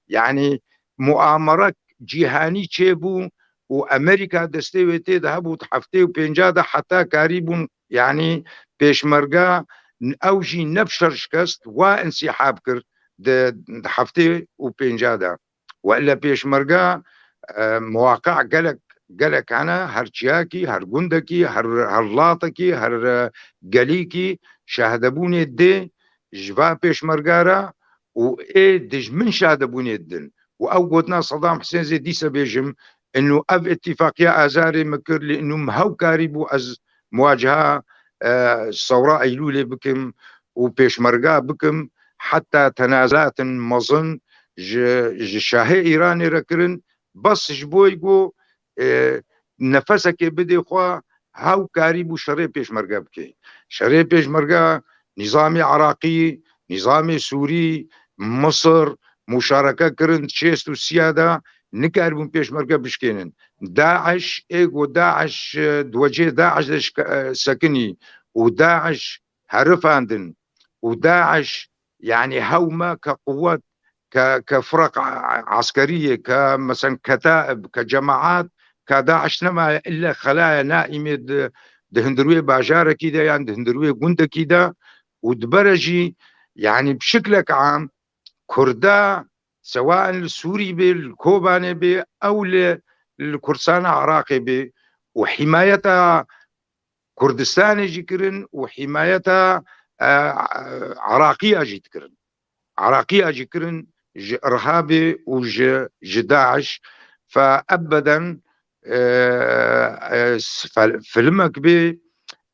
yanî muamerek cîhanî çêbû û Amerîka destê wê tê de hebû di heftê û pênca de heta karîbûn, yanî pêşmerge n-, ew jî ne bi şer şikest, wa însîhab kir di, di heftê û pênca de. Wele pêşmerge, e, muwaqe gelek, gelek hene, her çiyakî, her gundekî, her, her latekî, her, e, gelîkî şahdebûnê dê ji va pêşmerge re û ê dijmin şahdebûnê didin. Û ew gotina Sedam Hisên zê dîse bêjim, inu ev îtîfaqiya Azarê min kir, lê inu min hew karîbû ez muwaceha, e, sewra Eylûlê bikim û pêşmerga bikim, heta tenazulatin mezin ji, ji şahê Îranê re kirin, bes ji bo ku, e, nefesekê bidê xwe, hew karîbû şerê pêşmerge bike. Şerê pêşmerge, nîzamê Iraqî, nîzamê Sûrî, Misir, muşareke kirin di şêst û sîya de, nikaribûn pêşmerge bişkênin. DAIŞ, ê ku DAIŞ, e, di wecihê DAIŞ de şike-, e, sekinî û DAIŞ herifandin û DAIŞ, yanî hewme ke quwet, ke, ke firaq a-, eskeriyê, ke mesen ketaib, ke cemaat, ke DAIŞ nemaye, ille xelaye naîmê di, di hundirûyê bajarekî de yan di hundirûyê gundekî de û dibere jî, yanî bi şiklek am, Kurda, sewaen li Sûrî bê, li Kobanê bê, ew li, li Kurdistana Iraqê bê û hîmayeta Kurdistanê jî kirin û hîmayeta, e, Iraqiya jî dikirin. Iraqiya jî kirin ji Irhabê û ji, ji DAIŞ. Fe ebeden, e, e, s-, fel-, filmek bê,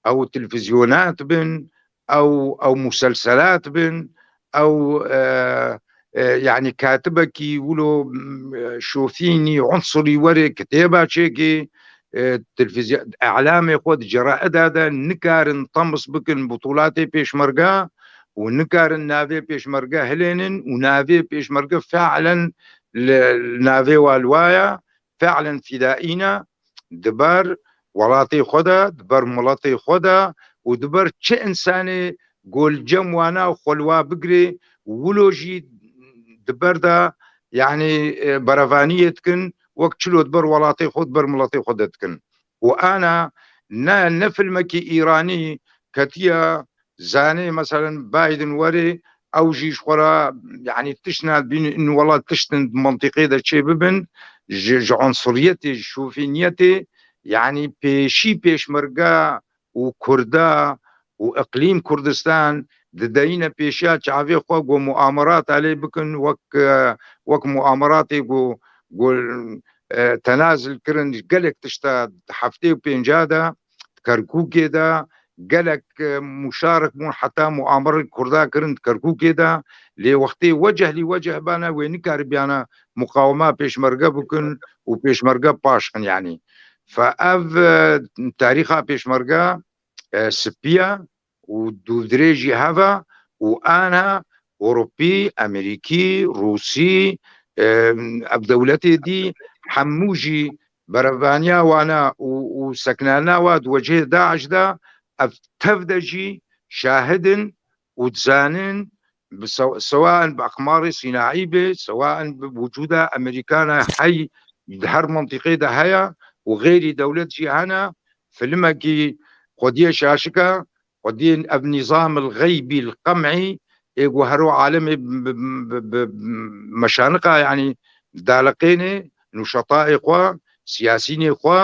ew televîzyonat bin, ew, ew muselselat bin, ew, e, e, yanî katibekî wilo, m, e, şofînî, unsurî were kitêba çêkê, e, televîzyon, elamê xwe di ceraida de nikarin tems bikin butulatê pêşmerga û nikarin navê pêşmerge hilênin û navê pêşmerge fe'len li, li navê wa li wa ya, fe'len fîdaî ne, di ber welatê xwe de, di ber miletê xwe de û di ber çi însanê ku li cem wana xwe li wa bigirê, wilo jî di ber de, yanî, e, berevaniyê dikin, wek çilo di ber welatê xwe, di ber miletê xwe de dikin. Û ana ne, ne filmekî Îranî ketiye, zanê, meselen, Biden were, ew jî ji xwe re, yanî, tişt nadibînin, in wela tiştin di mentiqê de çê bibin, ji, ji unsuriyetê, ji şofîniyetê, yanî, pêşî pêşmerge û Kurda û iqlîm Kurdistan dideyine pêşiya çavê xwe ku muamerata lê bikin, wek, e, wek muameratê ku, ku, e, tenazil kirin, gelek tişta heftê û pênca de, di Kerkûkê de, gelek, e, muşarik bûn, heta muamerê Kurda kirin di Kerkûkê de, lê wextê weceh lî weceh bana, wê nikaribiyana muqawema pêşmerge bikin û pêşmerge paş xin, yanî. Fe ev, e, tarîxa pêşmerge, e, spî ye û dûvdirêjî heve û ana Ewropî, Amerîkî, Rûsî, e, ev dewletê dî hemû jî berevaniya wana û, û seknana wa di wecihê DAIŞ de ev tev de jî şahid in û dizanin bi sew-, sewaen bi aqmarê sînaî be, sewaen bi wicûda Amerîkana hey di her mentiqê de heye û xeyrî dewlet jî hene, filmekî xwediyê şaşika, xwediyên ev nîzamil xeybî l qem'î ê ku hero alemê bi, bi, bi, bi meşaniqa, yanî daleqênê, nûşetayê xwe, siyasînê xwe,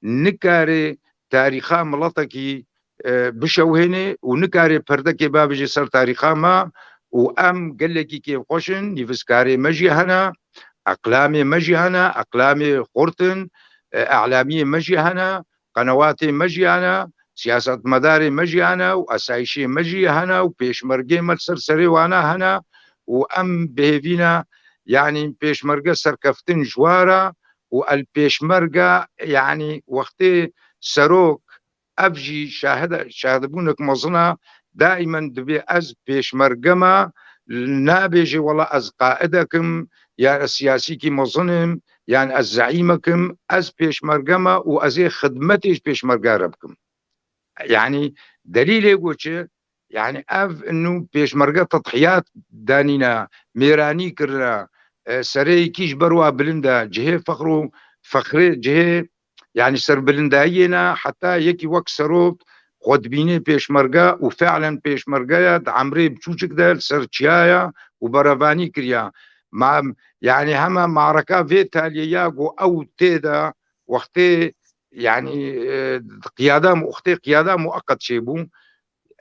nikare tarîxa miletekî, e, bişewhêne û nikare perdekê bavêje ser tarîxa me û em gelekî kêfxweş in, nivîskarê me jî hene, eqlamê me jî hene, eqlamê xurt in, e, elamiyê me jî hene, qenewatê me jî hene, siyasetmedarê me jî hene û esayîşê me jî hene û pêşmergê me li ser serê wana hene û em bihêvî ne, yanî pêşmerge serkeftin ji wa re û el pêşmerge, yanî wextê serok, ev jî şahide, şahidbûnek mezin e, daîmen dibê ez pêşmerge me, nabêje wela ez qaidek im, yan ez siyasîkî mezin im, yan ez zeîmek im, ez pêşmerge me û ez ê xidmetê ji pêşmerge re bikim. Yanî delîlê ku çi? Yanî ev nû pêşmerge tedhiyat danîne, mêranî kirine, e, serê yekî ji ber wa bilind e, cihê fexr û fexrê cihê, yanî serbilindayiyê ne, heta yekî wek serok xwe dibînê pêşmerge û fe'len pêşmerge ye, di emrê biçûçik de li ser çiya ye û berevanî kiriye. Ma, yanî hema mareka vê taliyê ya ku ew tê de wextê, yanî, e, qiyada mu-, wextê qiyada mueqet çêbû,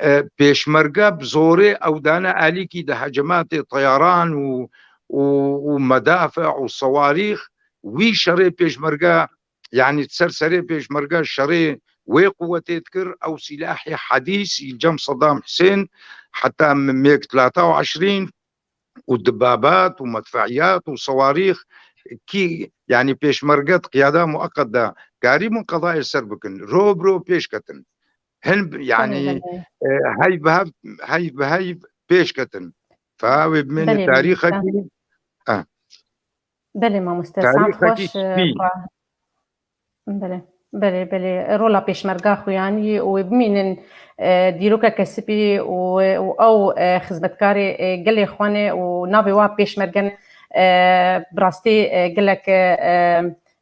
e, pêşmerge bi zorê ew dane alîkî di hecematê teyaran û, û, û medafe û sewarîx, wî şerê pêşmerge, yanî ser serê pêşmerge şerê wê quwetê dikir, ew sîlahê hedîs, î cem Sedam Hisên, heta mêk telata û eşrîn, û dibabat û medfeiyat û sewarîx kî, yanî pêşmerge di qiyada mueqet de karîbûn qedayê ser bikin, ro bi ro pêş ketin. Hin, yanî, e, heyv bi hev, heyv bi heyv pêş ketin. Fa wê bimêne tarîxekî, e, Belê mamoste, saet xweş, e, xwe. Belê, belê, belê. Rola pêşmerga xuyanî û wê bimînin, e, dîrokeke spî û, û ew, e, xizmetkarê, e, gelê xwe ne û navê wa pêşmerge ne, e, bi rastî, e, gelek, e, e,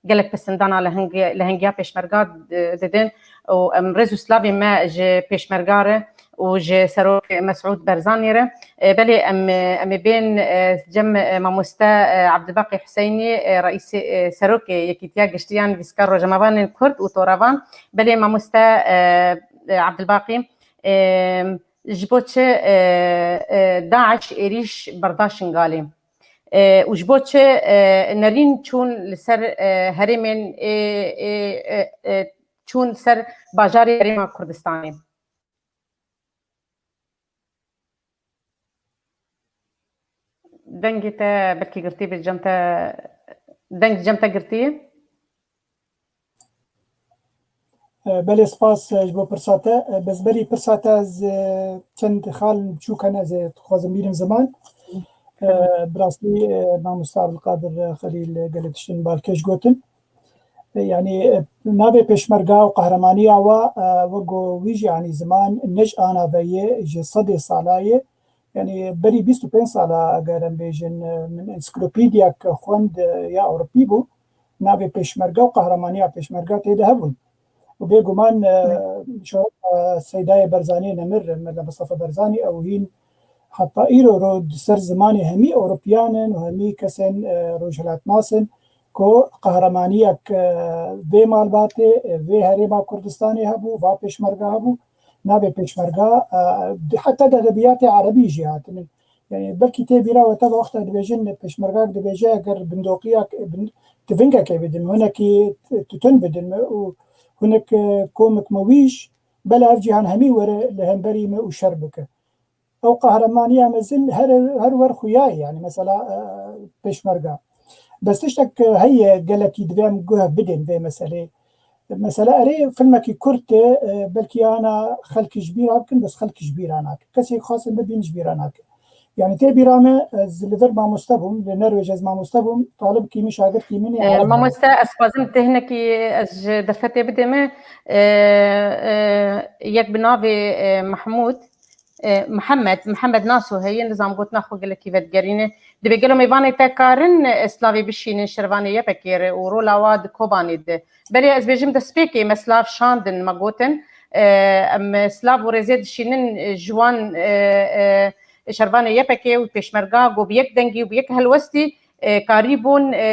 gelek pisindana leheng-, lehengiya pêşmerga, e, didin û em rêz û slavê me ji pêşmerga re û ji Serok Mesûd Barzanî re. E, belê em, e, em ê bên, e, cem, e, mamoste, e, Abdulbaqî Huseynî, e, reîsê, e, serokê Yekîtiya Giştî ya Nivîskar Rojnamevanên Kurd û Toravan. Belê mamoste, e, e, Abdulbaqî, e, ji bo çi, e, e, DAIŞ êrîş berda Şingalê? E, û ji bo çi, e, nerîn çûn li ser, e, herêmên ê, ê, e, e, çûn ser bajarê Herêma Kurdistanê? Dengê te belkî girtî bê, cem te, deng cem te girtî ye? Belê, spas ji bo pirsa te. Bes berî pirsa te ez çend xal biçûk hene ez ê dixwazim bînim ziman. Bi rastî mamosta Abdulkadir Xelîl gelek tiştin balkêş gotin. Yanî navê pêşmerga û qehremanîya wa wek go wî jî, yanî ziman ne ji ana ve ye, ji sedê sala ye. Yanî berî bîst û pênc sala eger em bêjin, min ensiklopediyek xwend ya Ewropî bû, navê pêşmerga û qehremanîya pêşmerga tê de hebûn. Û bêguman şoreşa Seydayê Berzaniyê nemir, Mela Mistefa Berzanî, ew hîn heta îro ro di ser zimanê hemî Ewropiyan in û hemî kesên rojhilatnas in ku qehremaniyek vê malbatê, vê herêma Kurdistanê hebû, va pêşmerga hebû. Navê pêşmerga heta di edebiyatê erebî jî hatinin. Yani belkî tê bîra we te wexta dibêjin pêşmergak dibêje eger bindoqiyak tivingekê bidin, hunekî tutun bidin û hunek komik mewîş, bela ev cîhan hemî were li hemberî me û şer bike. Ew qehremaniya mezin her her wer xuya ye, yani mesela pêşmerga. Bes tiştek heye gelekî divê em guh bidin vê meselê. Mesela erê filmekî kurt e, belkî ana xelkî ji bîra bikin, bes xelkî ji bîra nakin. Kesê xasin bibîn ji bîra nakin. Yani tê bîra me, ez li vir mamoste bûm, li Nerwêj ez mamoste bûm, talibkî min, şagirtkî min ê Ereb. Mamoste, ez xwazim tehnekî ez ji derfetê bidê me, e, e, yek bi navê e, Mehmûd, e, Mihemed, Mihemed Naso heye, nizam gotina xwe gelekî vedigerîne. Dibê gelo mêvanê te karin e, slavê bişînin şervanê Y P G re û rola wa di Kobanê de. Belê ez bêjim destpêkê me slav şandin, me gotin, e, em slav û rêzê dişînin, e, ji wan, e, e, şervanê Y P G û pêşmerga ku bi yek dengî û bi yek helwestî, e, karîbûn, e,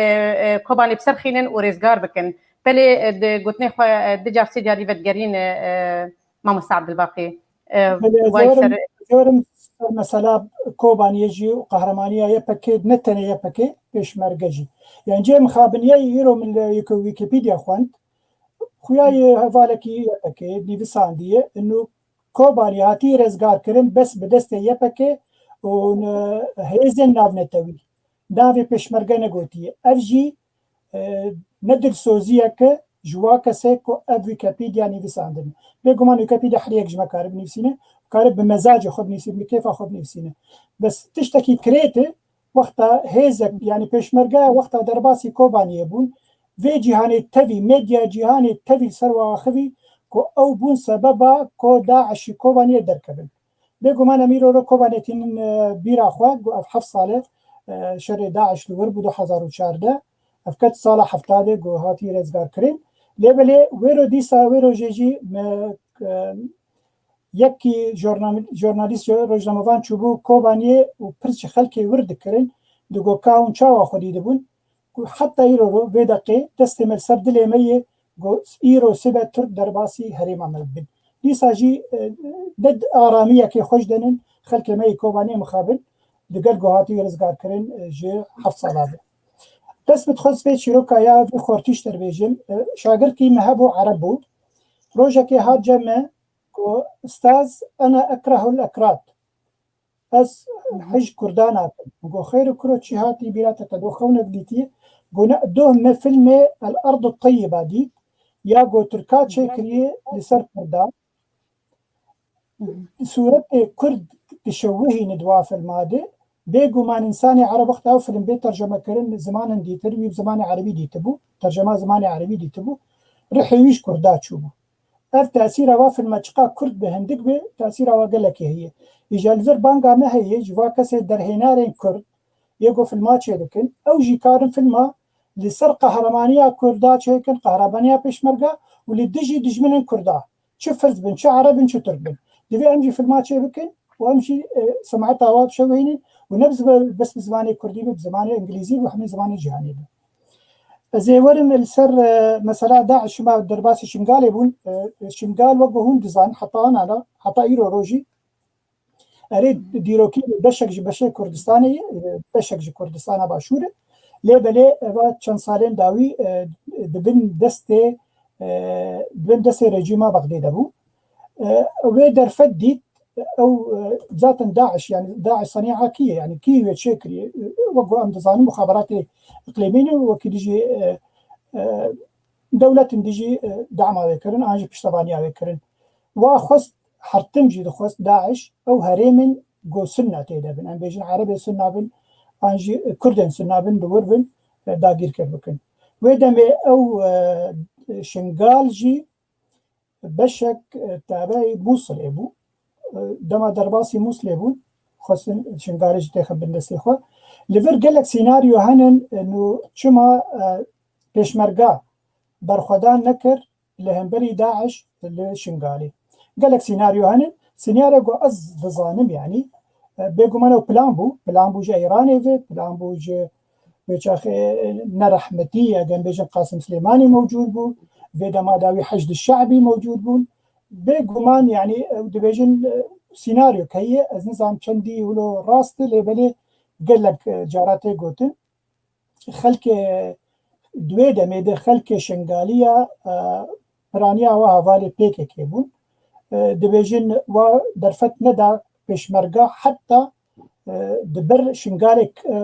e, Kobanê bi ser xînin û rêzgar bikin. Belê, e, di gotinê xwe, e, du car sê carî vedigerîne, e, mamoste Abdulbaqî. E, Belê, ez way ê werim, ser ez ê werim ser mesela Kobaniyê jî û qehremaniya Y P G, ne tenê Y P G, pêşmerge jî. Yani cihê mixabiniyê îro min li yek Wikipedia xwend. Xuya ye hevalekî Y P G nivîsandiye, inu Kobanî hatî rêzgarkirin bes bi destê Y P G û ne-, hêzên navnetewî. Navê pêşmerge negotiye. Ev jî e, ne dilsoziyeke ji wa kesê ku ev Wikipedia nivîsandin. Bêguman Wikipedia her yek ji me kare binivîsîne, kare bi mezacê xwe binivîsîne, bi kêfa xwe binivîsîne. Bes tiştekî create, wexta hêzek, yani pêşmergeya wexta derbasî Kobaniyê bûn, vê cîhanê tevî, medya cîhanê tevî li ser wa axivî ku ew bûn sebeba ku DAIŞ ji Kobaniyê derkevin. Bêguman em îro ro Kobanê tînin, e, bîra xwe, got ev heft sal e, e, şerê DAIŞ li wir bû du hezar û çardeh. Ev ket sala heftadê got hatî rêzgarkirin. Lê belê wêro dîsa, wê rojê jî me, e, yekî jornal-, jornalîst, rojnamevan çûbû Kobaniyê û pirs ji xelkê wir dikirin. Digot ka hûn çawa xwedî dibûn? Ku heta îro ro vê deqê destê me li ser dilê me ye, ku îro sibe Tirk derbasî herêma me bibin. Dîsa jî, e, ne aramiyekê xweş denin, xelkê me yê Kobaniyê mixabin, digel ku hatî rizgarkirin, e, ji heft sala ve. Dest bi dixwest vê çîroka ya vî xortîş derbêjim. E, şagirtkî me hebû, Ereb bû. Rojekê hat cem me, ku, "Ustaz, ena ekrehul ekrad." Ez hij Kurdan nakim. Go xêr û kuro çi hatî bîra te, te do xewnek dîtî? Go ne, doh me filmê El Ardu Teyyiba dît, ya go Tirka çêkiriye li ser Kurdan. Sûretê Kurd dişewihîne di wa filma de. Bêguman însanê Ereb wexta ew film bê terceme kirin zimanin dîtir, wî bi zimanê Erebî dîtibû, tercema zimanê Erebî dîtibû, rihê wî ji Kurda çûbû. Ev tesîra va filme çiqa Kurd be hindik be, tesîra wa gelekê heye. Îja li vir banga me heye, ji va kesê derhênarên Kurd, yê ku filma çêdikin, ew jî karin filma li ser qehramaniya Kurda çêkin, qehramaniya pêşmerga û li dijî dijminên Kurda. Çi Firs bin, çi Ereb bin, çi Tirk bin. Divê em jî filma çê bikin û em jî, e, semeta wa bişewihînin û ne bi zibe-, bes bi zimanê Kurdî be, bi zimanê Îngilîzî be, hemî zimanê cîhanê be. Ez ê werim li ser, e, mesela DAIŞ, şima derbasî Şingalê bûn. E, Şingal wek hûn dizan, heta ana da, heta îro rojî, erê, dîrokî beşek ji beşê Kurdistanê ye, e, beşek ji Kurdistana Başûr e. Lê belê eva çend salên dawî, e, di bin destê, e, di bin destê rejîma Bexdê de bû. E, wê derfet dît, ew, e, zaten DAIŞ, yani DAIŞ sanîa kî ye, yani kî wê çêkiriye? E, wek ku em dizanin, muxaberatê iqlîmî ne, wekî dijî, e, e, dewletin dijî, e, dama wê kirin, an jî piştevaniya wê kirin. Wa xwest, hertim jî dixwest DAIŞ ew herêmin ku Sunna tê de bin, em bêjin Erebê Sunna bin, an jî Kurdên Sunna bin, li wir bin, e, dagîrker bikin. Wê demê ew, e, Şingal jî beşek, e, tabeyî Mûsilê bû. E, dema derbasî Mûsilê bûn, xwestin Şingalê jî têxin bin destê xwe. Li vir gelek sînaryo henin, e, nû çima, e, pêşmerga berxwedan nekir li hemberî DAIŞ li Şingalê? Gelek sînaryo henin. Sînaryo ku ez dizanim, yanî, e, bêguman ew plan bû. Plan bû ji Îranê ve, plan bû ji Wê çaxê, e, nerehmetî, eger bêjin Qasim Silêmanî mewcûd bû, vê dema dawî Heşd Şe'bî mewcûd bûn. Bêguman, yanî, ew dibêjin, e, sînaryok heye, ez nizanim çendî wilo rast e, lê belê gelek, e, cara tê gotin. Xelkê, di wê demê de xelkê Şingaliya, e, piraniya wa hevalê P K K bûn. E, dibêjin wa derfet neda pêşmerga heta, e, di ber Şingalê, e,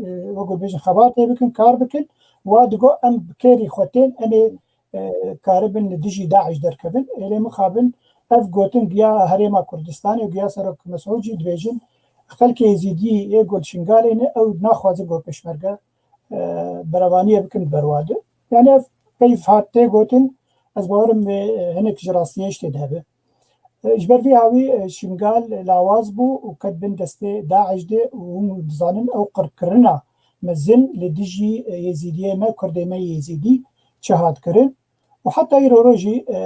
e, wek bêjin xebatê bikin, kar bikin. Wa digo em bi kêrî xwe tên, em ê, e, karibin li dijî DAIŞ derkevin. Ê lê mixabin ev gotin giya Herêma Kurdistanê û giya Serok Mesûd jî dibêjin xelkê Êzîdî yê ku li Şingalê ne, ew naxwazin ku pêşmerge, e, berevaniyê bikin berwade. Yani ev peyv hat tê gotin, ez bawerim vê, e, hinek ji rastiyê ji tê de hebe. E, ji ber vê hawî, e, Şingal lawaz bû û ket bin destê DAIŞ de û hûn dizanin ew qirkirina mezin li dijî, e, Yezîdiyê me, Kurdê me Yezîdî çi hat kirin. Û heta îro rojî, e,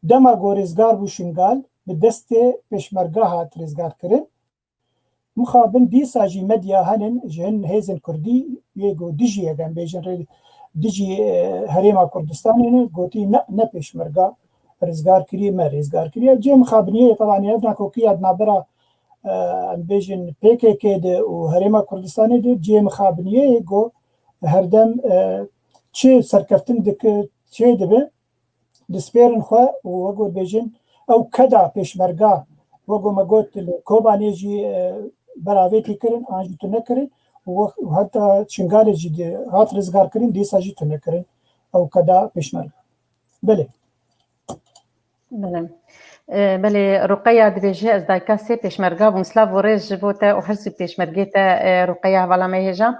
dema ku rêzgar bû Şingal, bi destê pêşmerga hat rêzgar kirin. Mixabin dîsa jî medya henin ji hin hêzên kurdî yê ku dijî, eger em bêjin rê, dijî, e, Herêma Kurdistanê ne, gotî ne, ne pêşmerga rêzgar kiriye, me rêzgar kiriye. Cê mixabiniyê, tebanî ev nakokiya di navbera, e, em bêjin P K K de û Herêma Kurdistanê de cê mixabiniyê ye ku herdem, e, çi serkeftin dike, çê dibe, dispêrin xwe û wek we bêjin, ew keda pêşmerga, wek we me got, li Kobanê jî, e, beravêtî kirin, an jî tune kirin û we-, heta Şingalê jî di-, hat rizgarkirin, dîsa jî tune kirin ew keda pêşmerga. Belê. Belê. E, belê, Ruqeya dibêje, ez dayika sê pêşmerga bûm. Silav û rêz ji bo te û her sî pêşmergê te, e, Ruqeya hevala me hêja.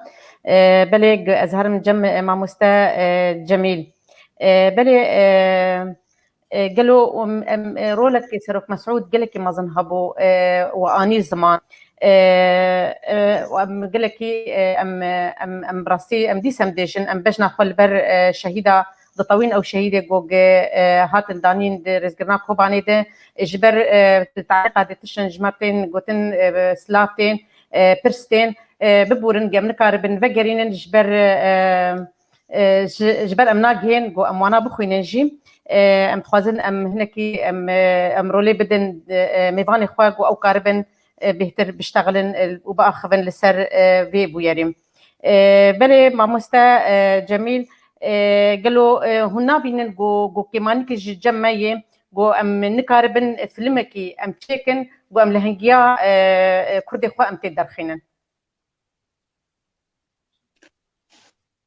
E, belê, g-, ez herim cem, e, mamoste, e, Cemîl. E, belê, e, e, gelo, um, em, e, rolekê Serok Mesûd gelekî mezin hebû, e, û anî ziman. E, e, û em gelekî, e, em, e, em, em bi rastî, em dîs em dêjin, em bejna xwe li ber, e, şehîda ditewîn, ew şehîdê ku, e, hatin danîn di rêzgirina Kobanê de, e, ji ber, e, di taliqa de tiştin ji me tên gotin, e, silav tên, e, pirs tên, e, bibûrin, em nikaribin vegerînin ji ber, e, e, ji, ji ber em nagihên ku em wana bixwînin jî, e, em dixwazin em hinekî em, e, em rolê bidin, e, mêvanê xwe ku ew karibin, e, bêhtir biştexilin, e, û biaxivin li ser, e, vê bûyerî. E, belê mamoste, e, Cemîl, e, gelo, e, hûn nabînin ku, ku kêmanîkî ji cem me yê, ku em nikaribin filmekî em çêkin, ku em lehengiya, e, e, Kurdê xwe em tê derxînin?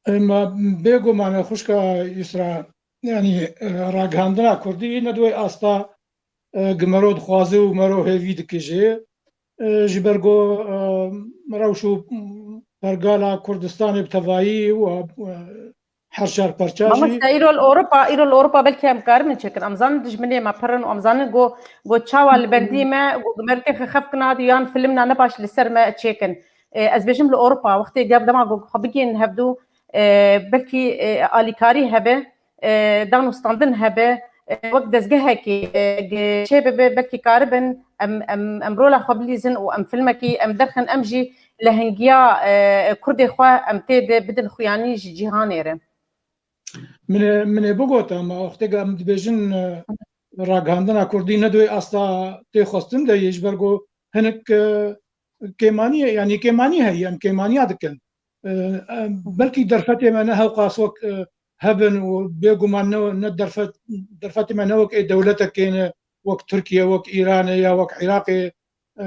Ema bêguman e xwişka Yusra, yanî, e, ragihandina Kurdî ne di wê asta, e, gi mero dixwaze û mero hêvî dike jî. E, ji ber ku, e, rewş û pergala Kurdistanê bi tevayî û, e, her çar parça jî. Mamoste, îro li Ewropa, îro li Ewropa belkî em karibin çêkin. Em zanin dijminê me pir in û em zanin ku, ku çawa li bendî me, ku, ku me li têxê xev kin hadi yan filmna ne baş li ser me çêkin. E, ez bêjim li Ewropa, wextê gel dema ku xwe bigihînin hevdû, e, belkî, e, alîkarî hebe, e, dan û standin hebe, e, wek dezgehekê, e, ge-, çê bibe, belkî karibin em, em, em rola xwe bilîzin û em filmekî em derxin, em jî lehengiya, e, Kurdê xwe em tê de bidin xuyanî ji cîhanê re. Min ê, min ê bigota, ma wextê em dibêjin, e, ragihandina Kurdî ne di wê asta tê xwestin de yê, ji ber ku hinek, e, kêmanî, yanî kêmanî heye, em kêmaniya dikin. E, em, belkî derfetê me ne hewqas wek, e, hebin û bêguman ne, ne derfet, derfetê me ne wek ê dewletekê ne, wek Tirkiye, wek Îranê ya wek Iraqê, e,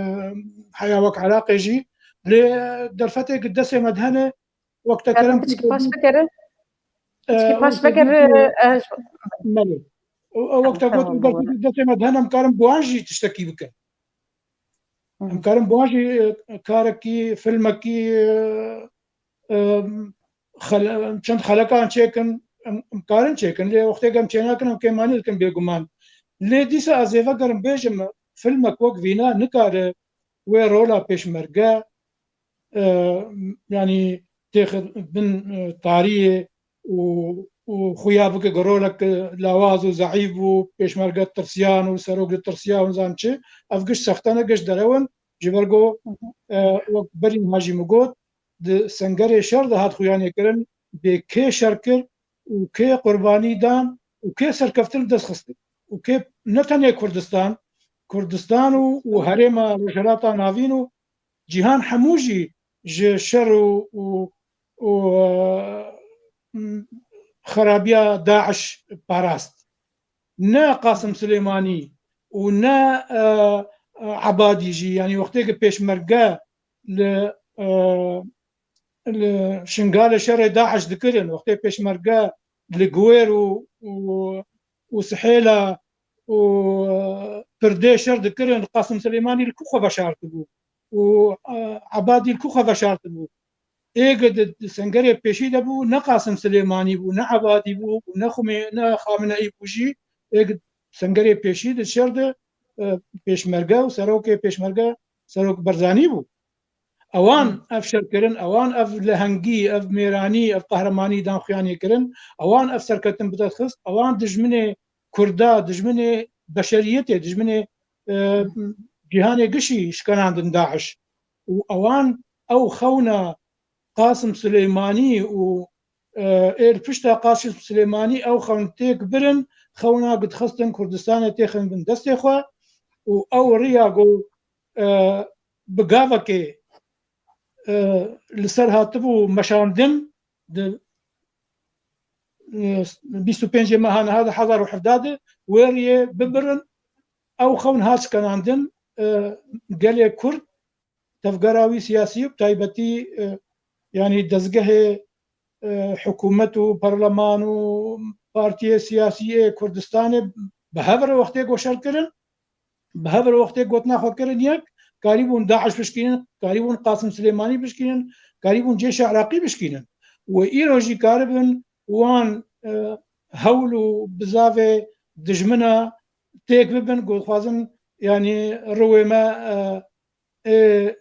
heya wek Iraqê jî. Lê derfetê ki destê me de hene, wek te kerem Tişkî paş bikirin. Tişkî paş bikirin. Melê. Ew wek te got, derfetê destê me de hene, em karin bi wan jî tiştekî bikin. Em karin bi wan jî, e, karekî, filmekî, e, e, xele-, çend xelekan çêkin, em, em karin çêkin. Lê wextê em çênakin, em kêmanî dikin bêguman. Lê dîsa ez ê vegerim bêjim, filmek wek vîna nikare wê rola pêşmerge, e, yanî têxe bin, e, tariyê û, û xuya bike ku rolek lawaz û zeîf bû, pêşmerge tirsiyan û serok li tirsiya û zan çi, ev giş sexte ne, giş derew in, ji ber ku, e, wek berî niha jî min got, di sengerê şer de hat xuyanê kirin, bê kê şer kir û kê qurbanî dan û kê serkeftin dest xistin û kê ne tenê Kurdistan, Kurdistan û, û herêma Rojhilata Navîn û cîhan hemû jî ji şer û, û, û, e, xerabiya DAIŞ parast. Ne Qasim Silêmanî û ne, e, e, Ebadî jî, yanî wextê ki pêşmerge li, e, li Şingalê şerê DAIŞ dikirin, wextê pêşmerge li Guwêr û, û, û Sihêla û Pirdê şer dikirin, Qasim Silêmanî li ku xwe veşartibû û, e, Ebadî li ku xwe veşartibû? Êgid di sengerê pêşî de bû, ne Qasim Silêmanî bû, ne Ebadî bû û ne Xumê-, ne Xameneî bû jî. Êgid sengerê pêşî di şer de, e, pêşmerge û serokê pêşmerge Serok Barzanî bû. Ewan ev şer kirin, ewan ev lehengî, ev mêranî, ev qehremanî dan xuyanê kirin, ewan ev serketin bi dest xist, ewan dijminê Kurda, dijminê beşeriyetê, dijminê, e, cîhanê gişî şikenandin DAIŞ. Û ewan ew xewna Qasim Silêmanî û, e, ê li pişta Qasim Silêmanî ew xewn têk birin, xewna ku dixistin Kurdistanê têxin bin destê xwe û ew riya ku, e, bi gavekê, e, li ser hatibû meşandin di, e, bîst û pêncê meha niha di hezar û hevdeh de wê riyê bibirin, ew xewn hat şikenandin, e, gelê Kurd, tevgera wî siyasî û bi taybetî, e, yanî dezgehê, e, hikûmet û parleman û partiyê siyasî yê Kurdistanê bi hev re wextê goşer kirin, bi hev re wextê gotina xwe kirin yek, karîbûn DAIŞ bişkînin, karîbûn Qasim Silêmanî bişkînin, karîbûn Cêşa Iraqî bişkînin. Wê îro jî karibin wan, e, hewl û bizavê dijmina têk bibin ku dixwazin, yanî riwê me, e, ê,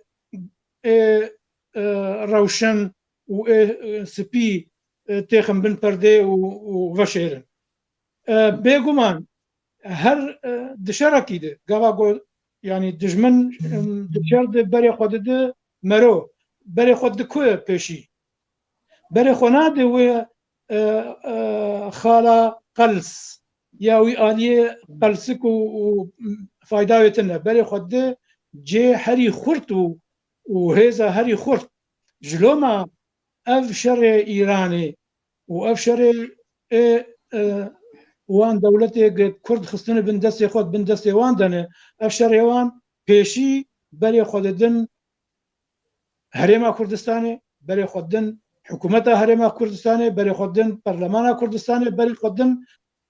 ê, e, rewşen û ê, e, spî, e, têxin bin perdê û, û veşêrin. E, bêguman her, e, di şerekî de, gava ku, yanî dijmin, em, di şer de berê xwe dide mero, berê xwe dide ku pêşî. Berê xwe nade wê, e, e, xala qels ya wî aliyê qelsik û, û fayda wê tune. Berê xwe dide cê herî xurt û, û hêza herî xurt. Ji loma ev şerê Îranê û ev şerê ê, e, wan dewletê ku Kurd xistine bin destê xwe, bin destê wan de ne, ev şerê wan pêşî berê xwe didin Herêma Kurdistanê, berê xwe din hikûmeta Herêma Kurdistanê, berê xwe din Perlemana Kurdistanê, berê xwe din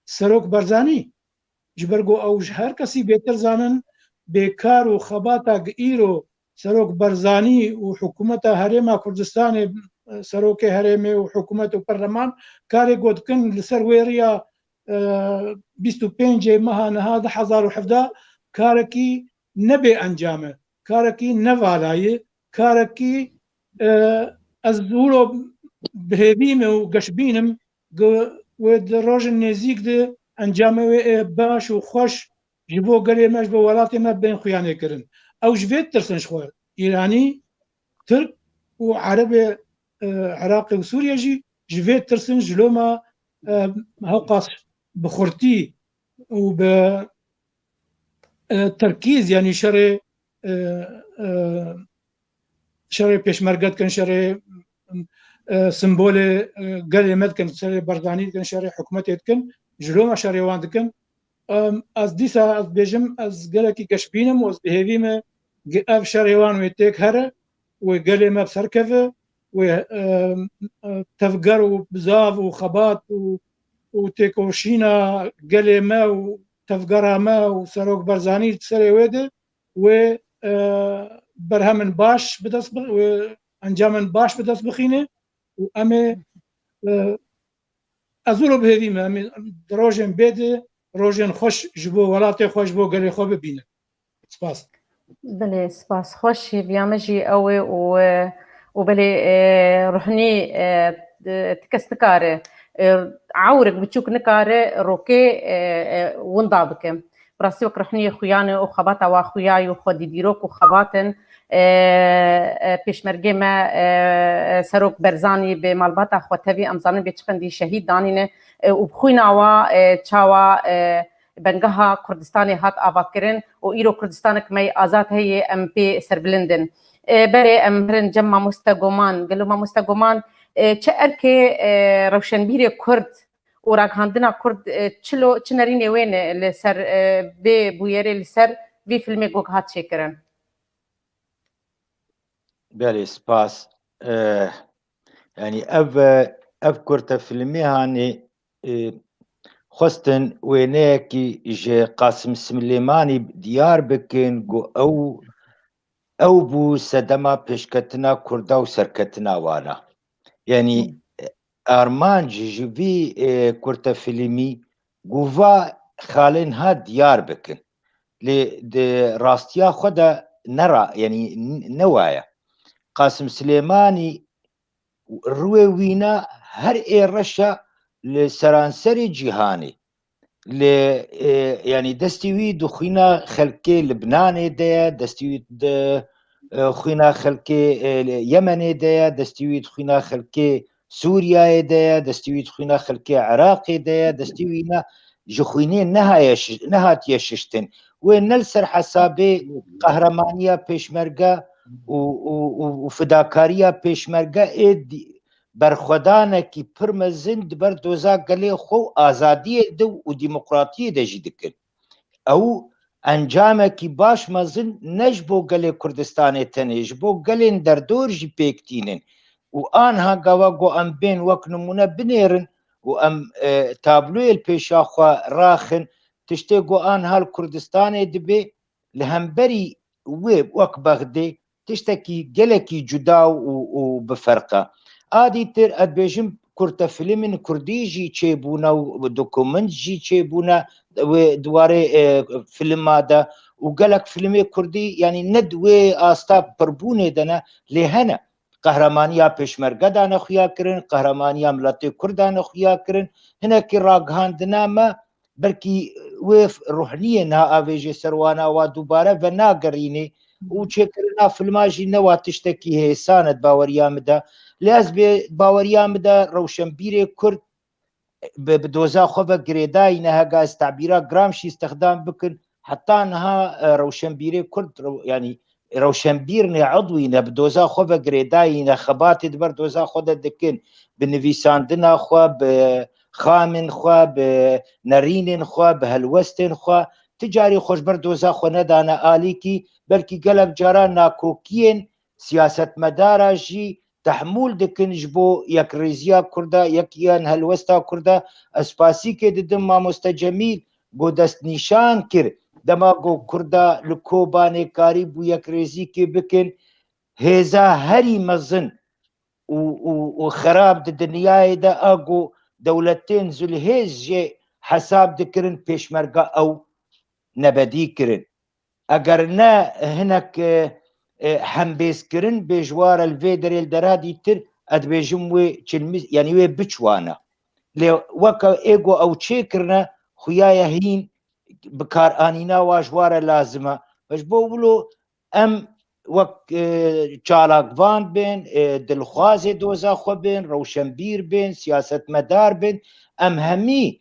Serok Barzanî. Ji ber ku ew ji her kesî bêtir zanin, bê kar û xebata gi îro Serok Barzanî û hikûmeta Herêma Kurdistanê, Serokê Herêmê û hikûmet û perleman karê ku dikin li ser wê riya, e, bîst û pêncê meha niha du hezar û hevdeh karekî ne bê encam e, karekî ne vala ye, karekî, e, ez wilo bi hêvî me û geşbîn im ku wê di rojên nêzîk de encamê wê ê baş û xweş ji bo gelê me, ji bo welatê me bên xuyanê kirin. Ew ji vê ditirsin ji xwe. Îranî, Tirk û Erebê, e, Iraqê û Sûriye jî ji vê ditirsin, ji loma, e, hewqas bi xurtî û bi, e, terkîz, yanî şerê, e, e, şerê pêşmerge dikin, şerê, e, simbolê, e, gelê me dikin, şerê Barzanî dikin, şerê hikûmetê dikin, ji loma şerê wan dikin. Em, ez dîsa ez bêjim, ez gelekî geşbîn im û ez bi hêvî me ge-, ev şerê wan wê têk here, wê gelê me bi ser keve, wê, em, e, tevger û bizav û xebat û, û têkoşîna gelê me û tevgera me û Serok Barzanî di serê wê de wê, e, berhemin baş bi dest bi-, wê encamên baş bi dest bixîne û em ê, e, ez wilo bi hêvî me, em ê di rojên bê de rojên xweş ji bo welatê xwe, ji bo gelê xwe bibînin. Spas. Belê, spas. Xweş, hêviya me jî ew e û, e, û belê, e, ruhnî, e, e, ti kes nikare, e, ewrek biçûk nikare rokê, e, e, winda bike. Bi rastî wek ruhniyê xuyan e û xebata wa xuya ye û xwedî dîrok û xebat in. E, e, pêşmergê me, e, e, Serok Barzanî bi malbata xwe tevî, em zanin bê çi qendî şehîd danîne, e, û bi xwîna wa, e, çawa, e, bengeha Kurdistanê hat avakirin û îro Kurdistanek me yê azad heye, em pê serbilind in. E, berê em herin cem mamoste Goman. Gelo mamoste Goman, e, çi erkê, e, rewşenbîrê Kurd û ragihandina Kurd, e, çilo, çi nerînê wê ne li ser, e, vê bûyerê, li ser vî filmê ku hat çêkirin? Belê, spas. E, yanî ev, e, ev kurte filmê hanê, e, xwestin wêneyekî ji Qasim Silêmanî diyar bikin ku ew, ew bû sedema pêşketina Kurda û serketina wan a. Yanî, e, armanc ji vî, e, kurte filmî ku va xalên ha diyar bikin. Lê di rastiya xwe de ne ra, yanî n-, ne wa ye. Qasim Silêmanî riwê wîna her ê reş e li seranserê cîhanê. Li, e, yanî destê wî di xwîna xelkê Libnanê de ye, destê wî di, e, xwîna xelkê, e, Yemenê de ye, destê wî di xwîna xelkê Sûriyeyê de ye, destê wî di xwîna xelkê Iraqê de ye, destê wî ne, ji xwînê nehaye şi-, nehatiye şiştin. Wê ne li ser hesabê qehremaniya pêşmerge û, û, û, û fidakariya pêşmerge ê dî-, berxwedanekî pir mezin di ber doza gelê xwe û azadiyê de û demokratiyê de jî dikin. Ew encamekî baş mezin ne ji bo gelê Kurdistanê tenê, ji bo gelên derdor jî pêk tînin. Û anha gava ku em bên wek nimûne binêrin û em, e, tabloyê li pêşa xwe raxin, tiştê ku anha li Kurdistanê dibe, li hemberî wê wek Bexdê tiştekî gelekî cuda û, û bi ferq e. A dîtir ez dibêjim kurtefilmên kurdî jî çêbûne û dokument jî çêbûne wê di warê, e, filma de û gelek filmê kurdî, yanî ne di wê asta pirbûnê de ne, lê hene. Qehremaniya pêşmerge dane xuya kirin, qehremaniya miletê Kurd dane xuya kirin. Hinekî ragihandina me, belkî wê f-, ruhniyê niha avêjê ser wana wa dubare venagerînê û çêkirina filma jî ne wa tiştekî hêsan e di baweriya min de. Lê ez bê baweriya min de rewşenbîrê Kurd bi, bi doza xwe ve girêdayî ne, hega ez tabîra Gramsci îstixdam bikin, heta niha, e, rewşenbîrê Kurd, rew-, yanî rewşenbîr ne, edwî ne, bi doza xwe ve girêdayî ne, xebatê di ber doza xwe de dikin, bi nivîsandina xwe, bi xamên xwe, bi nerînên xwe, bi helwestên xwe, ti carî xwe ji ber doza xwe nedane alîkî, belkî gelek caran nakokiyên siyasetmedara jî tehmûl dikin ji bo yekrêziya Kurda, yek yan helwesta Kurda. Ez spasîkê didim mamoste Cemîl, ku destnîşan kir, dema ku Kurda li Kobanê karîbû yekrêzîkê bikin, hêza herî mezin û, û, û xerab di dinyayê de a ku dewletên zilhêz jê hesab dikirin, pêşmerga ew nebedî kirin. Eger ne hinek, e, e, hembêzkirin bê ji ware li vê derê li dera dîtir, ez dibêjim wê çilmî-, yanî wê biçwana. Lê weke ê ku ew çêkirine, xuya ye hîn bikaranîna wa ji ware lazim e. Ji bo wilo em wek, e, çalakvan bên, e, dilxwazê doza xwe bên, rewşenbîr bên, siyasetmedar bên, em hemî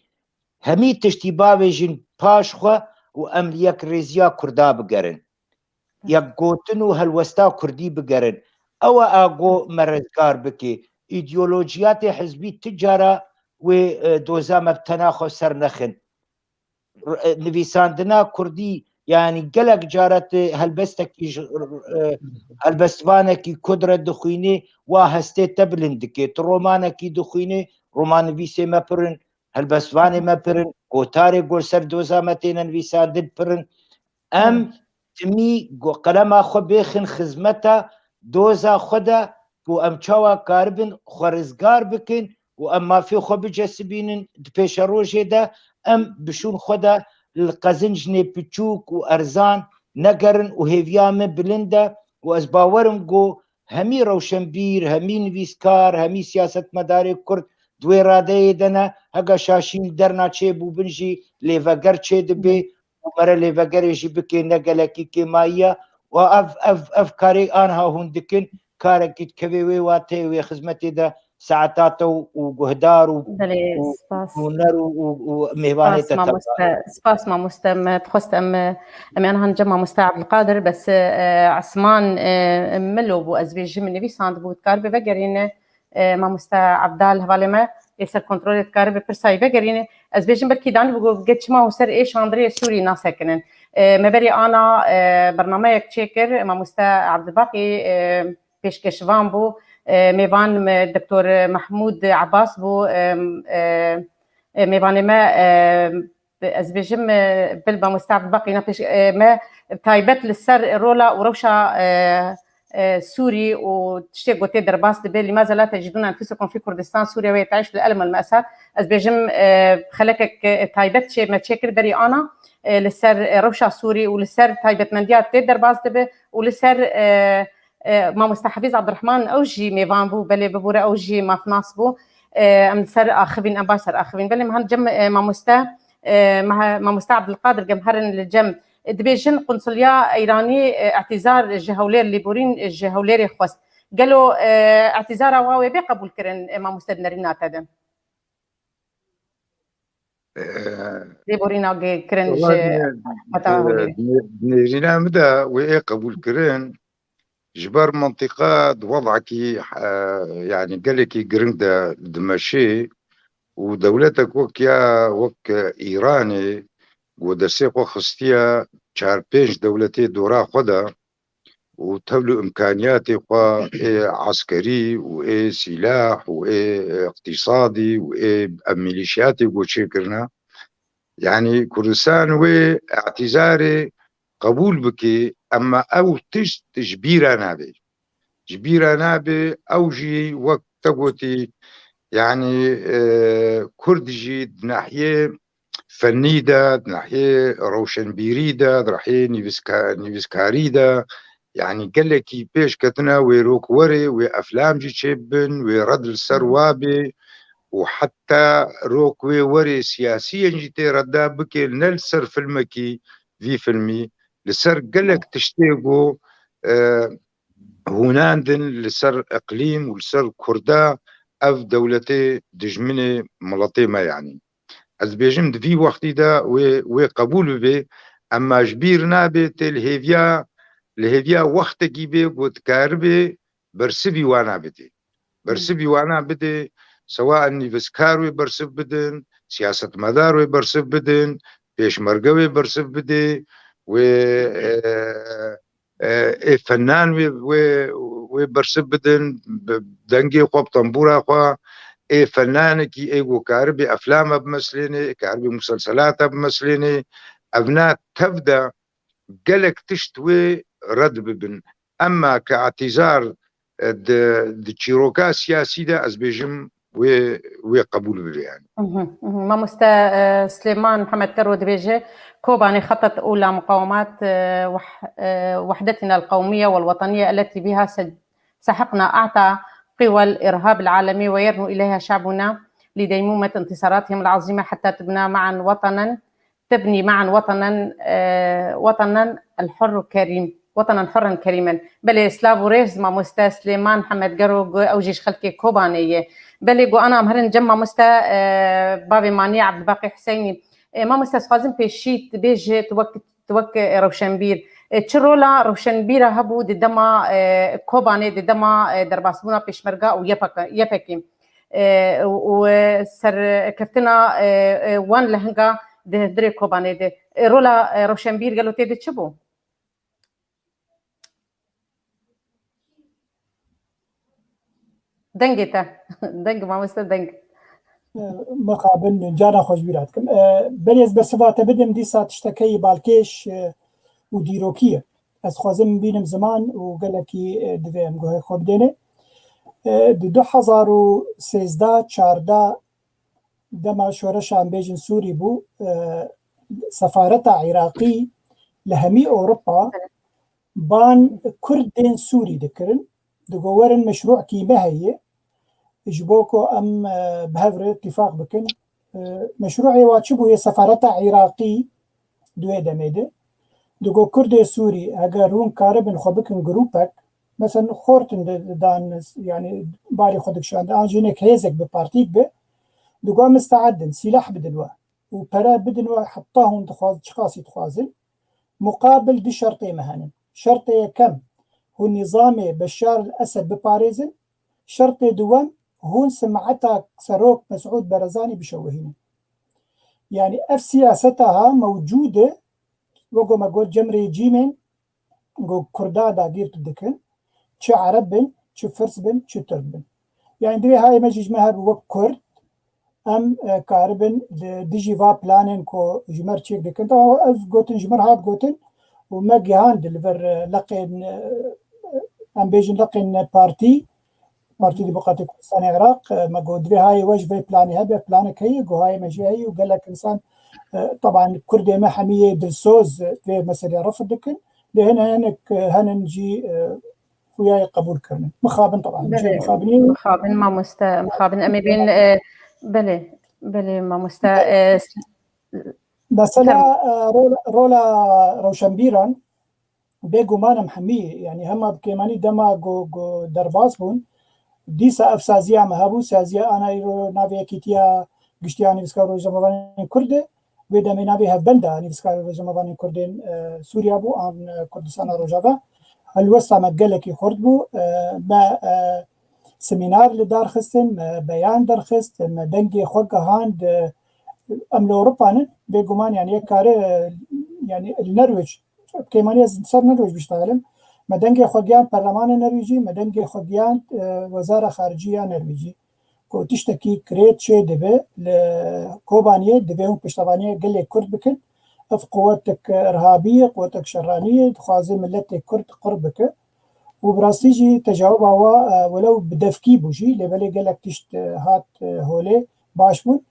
hemî tiştî bavêjin paş xwe û em li yekrêziya Kurda bigerin. Yekgotin û helwesta Kurdî bigerin. Ew e a go me rizgar bike. Îdeolojiyatê hizbî ti cara wê, e, doza me bi tena xwe ser nexin. r-, e, nivîsandina kurdî, yanî gelek cara tu helbestekî ji, e, helbestvanekî kurd re dixwînî, wa hestê te bilind dike. Tu romanekî dixwînî, romannivîsê me pir in, helbestvanê me pir in, gotarê ku li ser doza me têne nivîsandin pir in. Em timî ku qelema xwe bêxin xizmeta doza xwe de, ku em çawa karibin xwe rizgar bikin û em mafê xwe bicesibînin di pêşerojê de, em bi şûn xwe de li qezinc nê piçûk û erzan negerin û hêviya me bilind e û ez bawer im ku hemî rewşenbîr, hemî nivîskar, hemî siyasetmedarê kurd di wê radeyê de ne. Hega şaşî li derna çêbûbin jî lêveger çêdibe û mere lêvegerê jî bike ne gelekî kêmayî ye. Û ev, ev, ev karê anha hûn dikin, karekî dikeve wê wateyê, wê xizmetê de saeta te û, û guhdar û, Belê, û, spas. û ner û, û, û mêvanê Spas te tevda. mamoste, spas mamoste. Me dixwest em, em ê anha cem mamoste Abdulkadir, bes, e, Esman, e, Milo bû, ez bêjim nivîsand bû, dikar bi vegerîne, e, mamoste Abdal hevalê me, ê ser kontrolê dikare bi pirsayî vegerîne. Ez bêjim belkî danî bû, get çima hûn ser ê şandriyê Sûrî nasekinin. E, me berî ana, e, bernameyek çêkir, mamoste Abdulbaqî, e, pêşkeşvan bû, e, mêvan me Doktor Mehmûd Abbas bû, e, e, e, mêvanê me, e, ez bêjim, e, bil mamoste Abdulbaqî ne pêş, e, me taybet li ser rola û rewşa, e, e, Sûrî û tiştê ku tê derbas dibe, لماذا لا تجدون أنفسكم في كردستان سوريا وهي تعيش الألم والمأساة. Ez bêjim, e, xelekek, e, taybet çê me çêkir berî ana, e, li ser, e, rewşa Sûrî û li ser taybetmendiya tê derbas dibe û li ser, e, e, mamoste Hafîz Abdurrahman, ew jî mêvan bû, belê bibûre ew jî mafnas bû. E, em li ser axivîn, em baş ser axivîn. Belê me han cem, e, mamoste, e, me-, mamoste Abdulkadir gem herin li cem. E, dibêjin Qunsulya Îranî, e, îtîzar ji Hewlêr lêborîn ji Hewlêrê xwest. Gelo, e, îtîzara wa wê bê qebûlkirin, e, mamoste di nerîna te de? Lêborîna ge-, kirin ji Wellahî, hikûmeta e, Hewlêrê. Di nêrîna min de wê ê qebûlkirin, ji ber mentiqa di wedekî, e, yanî gelekî giring de dimeşê û dewletek wek ya, wek Îranê ku destê xwe xistiye çar pênc dewletê dora xwe de û tevl û imkaniyatê xwe ê eskerî û ê sîlah û ê iqtîsadî û ê ev milîşiyatê ku çêkirine, yanî Kurdistan wê îtîzarê qebûl bike, ema ew tişt ji bîra nabe. Ji bîra nabe, ew jî wek te gotî, yanî, e, Kurd jî di nahiyê fennî de, di nahiyê rewşenbîrî de, di nahiyê nivîska-, nivîskarî de, yanî gelekî pêş ketine wê rok were, wê eflam jî çêbibin, wê red li ser wa bê û heta rok wê were siyasî yên jî tê redda bike, ne li ser filmekî vî filmî, li ser gelek tiştê ku, e, hûnandin li ser iqlîm û li ser Kurda ev dewletê dijminê miletê me, yanî. Ez dibêjim di vî wextî de wê, wê qebûl bibe, ema ji bîr nabe tê li hêviya, li hêviya wextekî bê ku dikaribê bersivî wana bidê. Bersivî wana bidê, sewa nivîskar wê bersiv bidin, siyasetmedar wê bersiv bidin, pêşmerge wê bersiv bidê, wê, e, e, ê fenan wê, wê, wê bersiv bidin, bi dengê xwe, bi tembûra xwe, ê fenanekî ê ku karibê eflama bimeslênê, karibê muselselata bimeslênê, evna tev de gelek tişt wê red bibin. Emma ke îtîzar, e, di, di çîroka siyasî de ez bêjim wê, wê qebûl bibe yani. Mhm, mhm. Mamoste, e, Silêman Mihemed Kero dibêje, Kobanê خطت أولى مقاومات، e, weh-, e, وحدتنا القومية والوطنية التي بها سج-، سحقنا أعتى قوى الإرهاب العالمي ويرنو إليها شعبنا لديمومة انتصاراتهم العظيمة حتى تبنى معا وطنا تبني معا وطنا، آه، وطنا الحر كريم، وطنا حرا كريما. Belê, silav û rêz mamoste Silêman Mihemed Gero, gu-, ew jî ji xelkê Kobanê ye. Belê, gu ana em herin cem mamoste, e, bavê Manî Ebdibaqî Huseynî. E, mamoste, ez xwazim pêşî tu bêje, tu wek, tu wek, e, rewşenbîr. E, çi rola rewşenbîra hebû di dema, e, Kobanê, di dema, e, derbasbûna Pêşmerga û Y P G, Y P G? E, û, û, e, serkeftina, e, e, wan lehinga di hundirê Kobanê de. E, rola, e, rewşenbîr gelo tê de çi bû? Dengê te. Deng, mamoste, deng. E, mixabin, cana xwe ji bîra dikim. E, berê ez bersiva te bidim, dîsa tiştekeyî balkêş, e, û dîrokî ye. Ez xwazim bînim ziman û gelekî, e, divê em guhê xwe bidêne. E, di du hezar û sêzdeh çardeh dema şoreşa em bêjin Sûrî bû, e, sefareta Iraqî li hemî Ewropa ban Kurdên Sûrî dikirin. Digo werin meşrûekî me heye, ji bo ku em, e, bi hev re îtîfaq bikin. E, meşrûê wa çi bûye? Sefareta Iraqî di wê demê de. Digo Kurdê Sûrî heger hûn karibin xwe bikin grûpek, mesela xortin di, di dan, yani barê xwe dikişandin, an jî hinek hêzek bi partîk bi, digo em misteed in, sîlah bidin we. Û pere bidin we heta hûn dixwaz-, çiqasî dixwazin. Muqabil du şertê me henin. Şertê yekem, hûn nîzamê Beşar el Esed biparêzin. Şertê duwem, hûn simeta Serok Mesûd Barzanî bişewihînin. Yani ev siyaseta ha mewcûd e, wek me got cem rejîmên ku Kurda dagîr dikin, çi Ereb bin, çi Firs bin, çi Tirk bin. Yani divê hayê me jî ji me hebe wek Kurd, em, e, karibin di dijî va planên ku ji me re çêk dikin. Tawa ev gotin ji me re hat gotin û me gihand li vir, e, leqên, e, em bêjin leqên partî, Partî Demokratîk Kurdistanê Iraq, e, me got, divê hayê we ji vê planê hebe, planek heye, got, hayê me jî heye û gelek insan, e, teban Kurdê me hemî yê dilsoz, e, vê meselê refd dikin. Lê hene hinek, e, henin jî, e, xuyayê qebûl kirine. Mixabin, teban, em jî Belê, mixabinî. Mixabin mamoste, mixabin em ê bên, e, belê, belê mamoste, e, s- Mesela, Ferm- e, rola, rola rewşenbîran, bêguman em hemî, yani hema bi kêmanî dema ku, ku derbas bûn, dîsa ev saziya me hebû, saziya ana îro navê Yekîtiya Giştî ya Nivîskar û Rojnamevanên Kurd e, wê demê navê Hevbenda Nivîskar û Rojnamevanên Kurdên, e, Sûriya bû, an, e, Kurdistana Rojava. Helwesta me gelekî xurt bû, e, me, e, semînar li dar xistin, me beyan derxist, me dengê xwe gihand, e, em li Ewropa nin, bêguman yani yek kare, e, yani li Nerwêc, kêmanî ez ser Nerwêc biştaxelim, me dengê xwe giyan perlemana Nerwêcî, me dengê xwe giyan, e, wezara xaricî ya Nerwêcî. Ku tiştekî kirêt çê dibe li Kobaniyê, divê hûn piştevaniya gelê Kurd bikin. Ev quwetek irhabî ye, quwetek şeranî ye, dixwaze miletê Kurd qur bike. Û bi rastî jî tecawuba wa, e, welew bi devkî bû jî, lê belê gelek tişt, e, hat, e, holê baş bûn.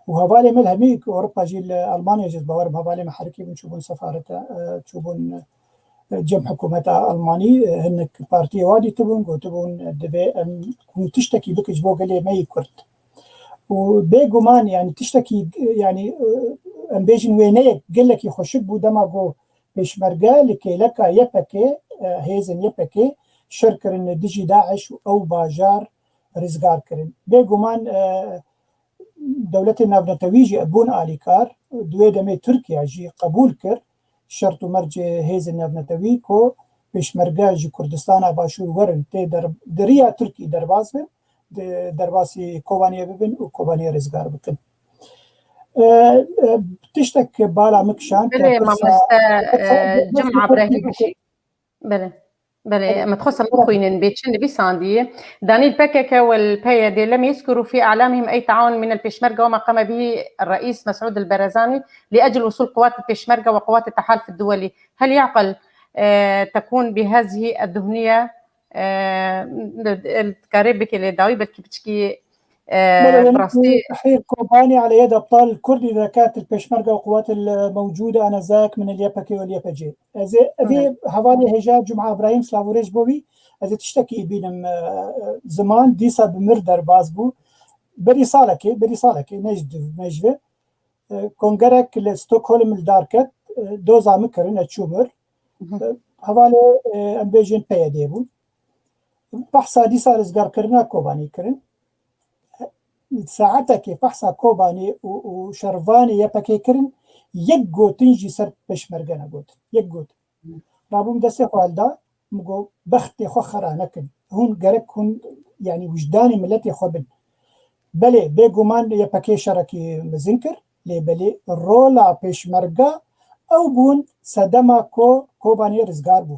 Û hevalê me li hemî Ewropa jî, li Almanya jî, ez bawerim hevalê me herikî bûn, çûbûn sefarete, e, çûbûn, e, cem hikûmeta Almanî, e, hinek partiyê wa dîtibûn, gotibûn, e, divê em hûn tiştekî bikin ji bo gelê me yî Kurd. Û bêguman, yani tiştekî, yani, e, em bêjin wêneyek gelekî xweşik bû dema ku Pêşmerge li kêleka Y P G, e, hêzên Y P G şer kirin li dijî DAIŞ û ew bajar rizgar kirin. Bêguman, e, dewletên navnetewî jî bûn alîkar, di wê demê Tirkiye jî qebûl kir şert û mercê hêzên navnetewî ku Pêşmerge ji Kurdistana Başûr werin tê der-, di riya Tirkî derbas bin, di derbasî Kobaniyê bibin û Kobaniyê rizgar bikin. E, e, tiştek bala min kişand, Belê, kesa, mamoste, kesa, e, Cuma Brahîm jî. Belê. Belê, em dixwestin bixwînin bê çi nivîsandiye. داني الPKK والPYD لم يذكروا في أعلامهم أي تعاون من البيشمركة وما قام به الرئيس مسعود البرزاني لأجل وصول قوات البيشمركة وقوات التحالف الدولي. هل يعقل, آه، تكون بهذه الدهنية؟ آه، dikarê bike lê dawî belkî piçkî, آه، Belê, bi rastî. تحرير كوباني على يد أبطال الكرد إذا كانت البيشمركة والقوات الموجودة آنذاك من ال Y P G وال Y P G. Ez ê, ez ê hevalê hêja Cuma Ibrahîm, silav û rêz bo wî, ez ê tiştekî bînim, e, ziman, dîsa bi mir derbas bû. Berî salekê, berî salekê, ne ji div, ne ji vê. E, kongerek li Stockholm li dar ket, e, doza min kirin, ez çûm mir. E, hevalê, e, em bêjin P Y D bûn. Behsa dîsa rizgarkirina Kobanî kirin. Saetekê behsa Kobanê û, û şervanê Y P G kirin, yek gotin jî ser Pêşmerge negotin. Yek gotin. Rabûm destê xwe hilda, min got, bextê xwe xera nekin. Hûn gerek hûn, yani, wijdanê miletê xwe bin. Belê, bêguman Y P G şerekî mezin kir. Lê belê rola pêşmerga ew bûn sedema ku Kobanê rizgar bû.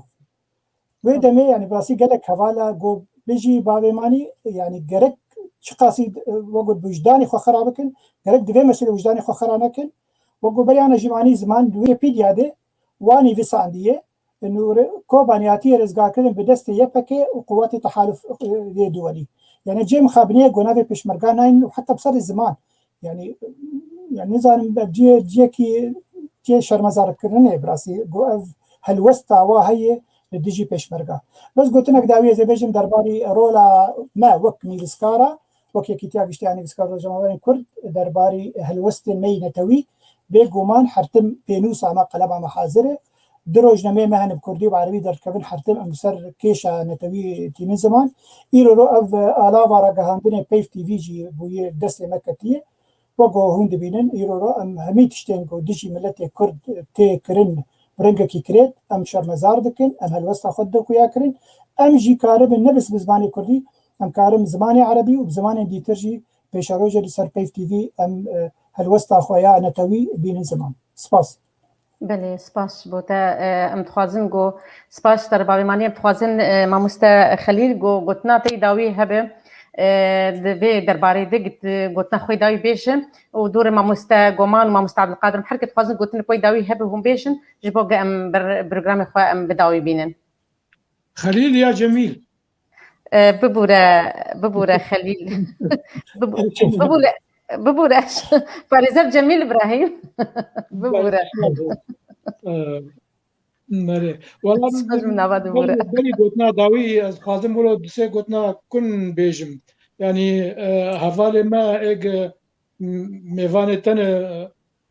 Wê demê, yanî, bi rastî gelek heval e, got, bijî bavê manî, yanî, gerek çiqasî, e, wek got, wijdanê xwe xira bikin, gerek di vê meselê wijdanê xwe xira nekin. Wek got, beriya ne jî manî ziman li Wîkîpedya de wa nivîsandiye, Nûr Kobanî hatiye rizgarkirin bi destê Y P G û quwetê tehaluf, e, yê duwelî. Yanî, cê mixabinê ku navê pêşmerga nayîn û heta bi serê ziman. Yanî, yanî nizanim, ev cihê, cihekî cihê şermezarkirinê, bi rastî, ku ev helwesta wa heye li dijî pêşmerga. Bes gotinek dawî ez ê bêjim derbarî rola me wek nivîskara, wek Yekîtiya Giştî ya Nivîskar Rojnamevanên Kurd, derbarî helwestên me yî netewî, bêguman her tim pênûsa me, qelema me hazir e. Du rojnameyê me hene bi kurdî û bi erebî derdikevin, her tim em li ser kêşa netewî tînin ziman. Îro ro ev alava ragihandinê Peyv T V jî bûye destê me ketiye. Wek ku hûn dibînin, îro ro em hemî tiştên ku dijî miletê Kurd tê kirin, bi rengekî kirêt, em şermezar dikin, em helwesta xwe didin xuya kirin. Em jî karibin ne bes bi zimanê Kurdî, em karin zimanê Erebî û bi zimanên dîtir jî pêşerojê li ser Peyv T V em, e, helwesta xwe ya netewî bînin ziman. Spas. Belê, spas ji bo te. E, em dixwazin ku, spas ji te re bavê manî, em dixwazin, e, mamoste Xelîl ku gotina te yî dawî hebe, e, di vê derbarê de git-, gotina xwe yî dawî bêje û dûrê mamoste Goman û mamoste Abdulkadir, em her ke dixwazin gotinê xwe yî dawî hebe hûn bêjin, ji bo ge em ber-, programê xwe em bi dawî bînin. Xelîl ya Cemîl? E, bibûre, bibûre Xelîl. Bibû-, bibûre, bibûre. Parêzer Cemîl Îbrahîm. Bibûre. E, Merê. Wala, Spas min nava de bûre. Berî, berî gotina dawî ez dixwazim wilo du sê gotina kun bêjim. Yanî, e, hevalê me êg, m-, mêvanê te ne,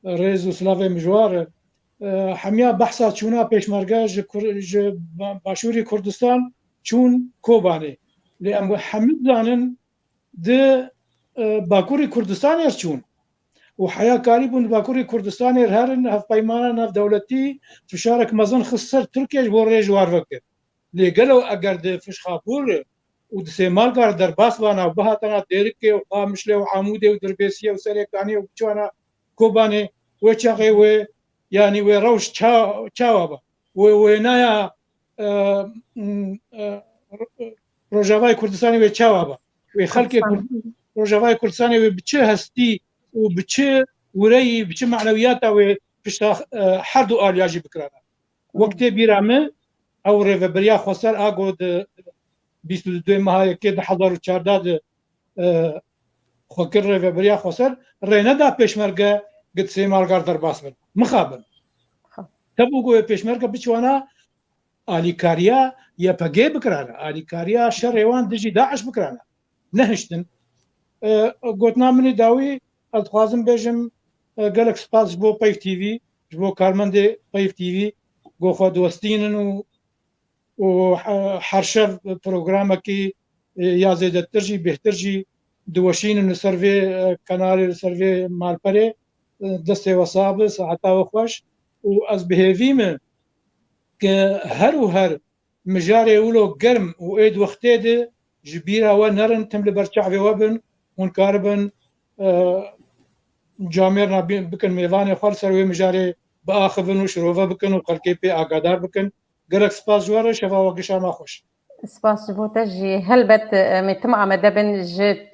rêz û silavê min ji wan re. E, hemiya behsa çûna pêşmerge ji Kur-, ji ba-, Başûrê Kurdistan çûn Kobanê. Lê em hemî dizanin di, e, Bakurê Kurdistanê re çûn. Û heya karîbûn di Bakurê Kurdistanê re herin, hevpeymana navdewletî fişarek mezin xist ser Tirkiye ji bo rê ji wan vekir. Lê gelo eger di Fişxapûr û di Sêmalka re derbas bana û bihatana Dêrikê û Qamişlê û Amûdê û Dirbêsiyê û Serêkaniyê û biçûna Kobanê, wê çaxê wê, yanî wê rewş ça-, çawa ba? Wê wênaya, e, m, e, Rojavayê Kurdistanê wê çawa ba? Wê xelkê Kurd-, Rojavayê Kurdistanê wê bi çi hestî û bi çi wireyî, bi çi manewiyata wê pişta, e, her du aliya jî bikirana? Wek tê bîra min, ew rêveberiya xweser a ku di bîst û duyê meha yekê du hezar û çardeh de, e, xwe kir rêveberiya xweser, rê neda pêşmerge gid Sêmalkar derbas bin. Mixabin. Tebû ku wê pêşmerge biçwana alîkariya Y P G bikirana, alîkariya şerê wan dijî DAIŞ bikirana. Nehiştin. E, gotina min ê dawî, ez dixwazim bêjim, e, gelek spas ji bo Peyv T V, ji bo karmendê Peyv T V, ku xwe diwestînin û, û he-, her şev programekî, e, ya zêdetir jî, bêhtir jî diweşînin li ser vê, e, kanalê, li ser vê malperê, e, destê we sax be, saeta we xweş. Û ez bi hêvî me ke her û her mijarê wilo germ û êd wextê de ji bîra we nerin, tim li ber çavê we bin, hûn karibin, e, camêrna bi-, bikin mêvanê xwe, li ser wê mijarê biaxivin û şirove bikin û xelkê pê agadar bikin. Gelek spas ji we re, şeva we gişa me xweş. Spas ji bo te jî. Helbet, em ê tim amade bin ji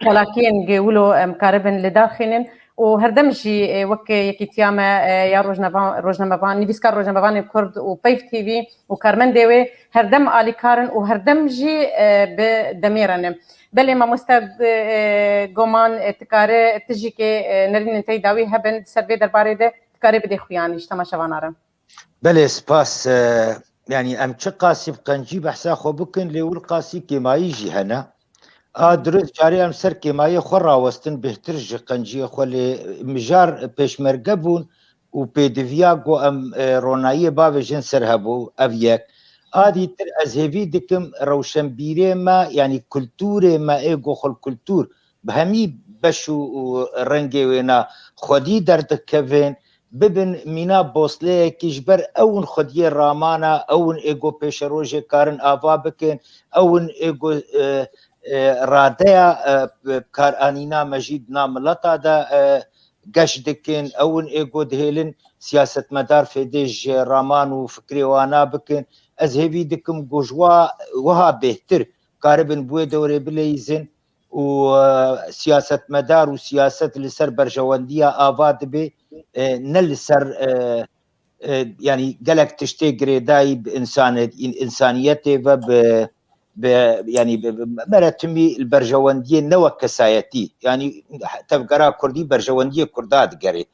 çalakiyên ge wilo em karibin li dar xînin û herdem jî, e, wek Yekîtiya me, e, ya rojnava-, rojnamevan, nivîskar rojnamevanên Kurd û Peyv T V û karmendê wê herdem alîkar in û herdem jî, e, bi demê re ne. Belê mamoste, e, Goman, e, tu kare tu jî ke, e, nerînên te yî dawî hebin di ser vê derbarê de, tu kare bidê xuyanî ji temaşevana re. Belê, spas. E, yanî em çiqasî bi qencî behsa xwe bikin, lê wilqasî kêmayî jî hene. A, dirust, carê em ser kêmayê xwe rawestin, bêhtir ji qenciyê xwe, lê mijar pêşmerge bûn û pêdiviya ku em, e, ronayiyê bavêjin ser hebû, ev yek. A dîtir ez hêvî dikim rewşenbîrê me, yanî kultûrê me ê ku xwe li kultûr bi hemî beş û, û rengê wêna xwedî derdikevin, bibin mîna bosleyekî ji ber ew in xwediyê ramana, ew in ê ku pêşerojê karin ava bikin, ew in ê ku, e, e, radeya, e, bi karanîna me jî di nav mileta de, e, geş dikin, ew in ê ku dihêlin siyasetmedar fêdê ji raman û fikrê wana bikin. Ez hêvî dikim ku ji wa wiha bêhtir karibin bi wê dewrê bileyîzin û, e, siyasetmedar û siyaset li ser berjewendiya ava dibe, e, ne li ser, e, e, yanî gelek tiştê girêdayî bi însanet-, în-, însaniyetê ve bi, bi, yanî bi, bi, mere timî li berjewendiyê ne wek kesayetî, yanî tevgera kurdî berjewendiyê kurda digerê.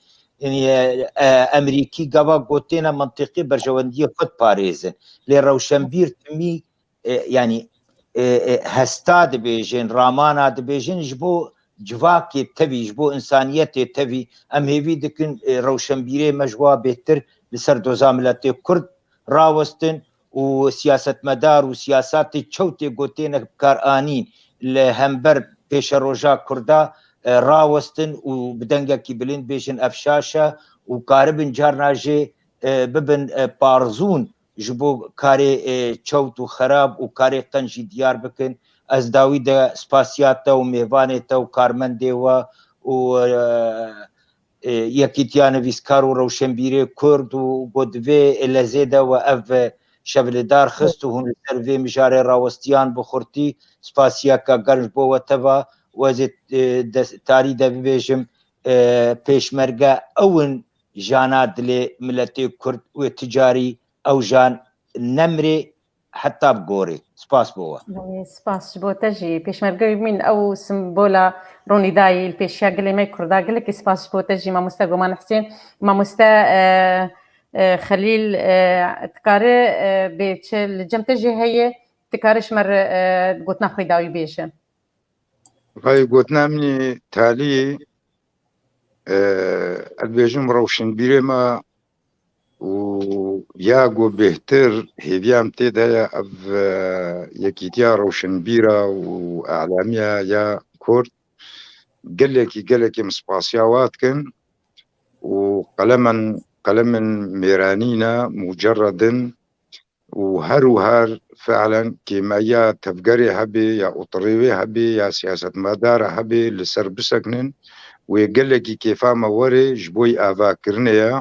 Yanî, e, e, Emerîkî gava gotêne mentiqî berjewendiyê xwe diparêzin. Lê rewşenbîr timî e, yanî, e, e, hesta dibêjin, ramana dibêjin ji bo civakê tevî, ji bo însaniyetê tevî. Em hêvî dikin, e, rewşenbîrê me ji wa bêhtir li ser doza miletê Kurd rawestin û siyasetmedar û siyasatê çewtê ku têne bikaranîn li hember pêşeroja Kurda, e, rawestin û bi dengekî bilind bêjin ev şaş e û karibin carna jê, e, bibin, e, parzûn ji bo karê, e, çewt û xerab û karê qenc jî diyar bikin. Ez dawî de spasiya te û mêvanê te û karmendê we û, e, e, Yekîtiya Nivîskar û Rewşenbîrê Kurd û ku di vê lezê de we ev, e, şev li dar xist û hûn li ser vê mijarê rawestiyan bi xurtî spasiyeke germ ji bo we teva û ez ê, e, des-, tarî de bibêjim, e, pêşmerge ew in jana dilê miletê Kurd wê ti carî ew jan nemrê heta bi gorê. Spas bo we. Belê, spas ji bo te jî. Pêşmerge Yumîn ew simbola ronîdayî li pêşiya gelê me Kurda. Gelekî spas ji bo te jî mamoste Goman Husên. Mamoste, e, e, Xelîl, e, dikare, e, bê çi li cem te jî heye, dikare ji me re, e, gotina xwe dawî bêje. Vay gotina min ê talî, e, ez dibêjim rewşenbîrê me û ya ku bêhtir hêviya min tê de ye ev, e, yekîtiya rewşenbîra û alamiya ya Kurd. Gelekî, gelekî min spasiya wa dikin û qelemen, qelemin mêranî ne, mucerred in. û her û her fiilen kêmeya tevgerê hebê ya otirêwê hebê ya siyasetmedara hebê li ser bisekinin, wê gelekî kêfa me were ji bo yî avakirinê ye.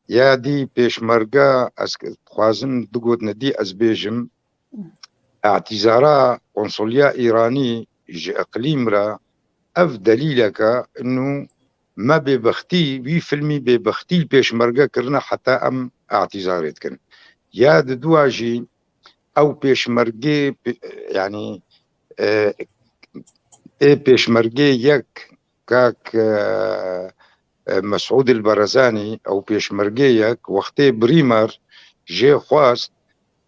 Ya dî pêşmerge ez dixwazim du gotine dî ez bêjim. Îtîzara konsuliya Îranî ji iqlîm re ev delîleke inu me bêbextî, wî filmî bêbextî li pêşmerge kirine heta em îtîzarê dikin. Ya di dua jî ew pêşmergê, yanî, e, ê pêşmergê yek kak, e, e, Mesûd el Barazanî, ew pêşmergê yek wextê birîmar jê xwest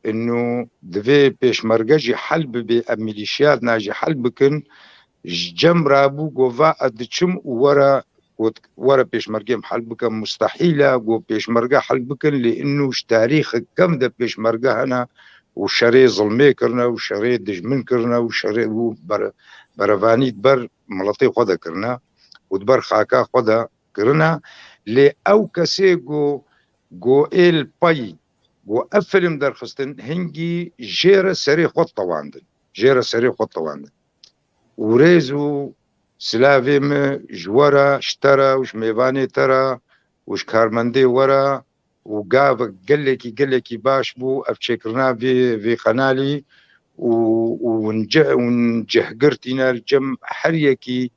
inu divê pêşmerge jî hel bibê, ev milîşiyatna jî hel bikin, ji cem rabû got, va ez diçim û were, got, were pêşmergê em hel bikin, mustehîl e, got, pêşmerge hel bikin, lê inu ji tarîxê kevn de pêşmerge hene û şerê zilmê kirine û şerê dijmin kirine û şerê û ber-, berevanî di ber miletê xwe de kirine û di ber xaka xwe de kirine. Lê ew kesê ku, ku ê li pey, ku ev film derxistin, hingî jê re serê xwe tewandin. Jê re serê xwe tewandin. Û rêz û silavê min ji we re, ji te re û ji mêvanê te re û ji karmendê we re û gavek gelekî, gelekî baş bû ev çêkirina vê, vê qenalî û, û hûn cih-, hûn cihgirtîne li cem her yekî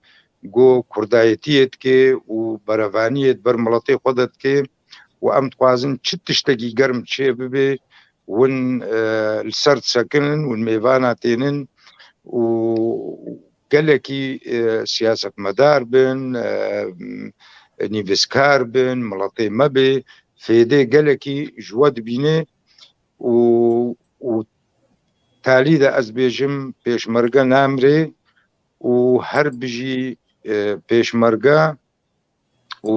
ku kurdayetiyê dike û berevaniyê di ber miletê xwe de dike û em dixwazin çi tiştekî germ çê bibe, hûn, e, li ser disekinin, hûn mêvana tênin û gelekî, e, siyasetmedar bin, e, nivîskar bin, miletê me bê, fêdê gelekî ji we dibîne û, û talî de ez bêjim pêşmerge namrê û her bijî, e, pêşmerge û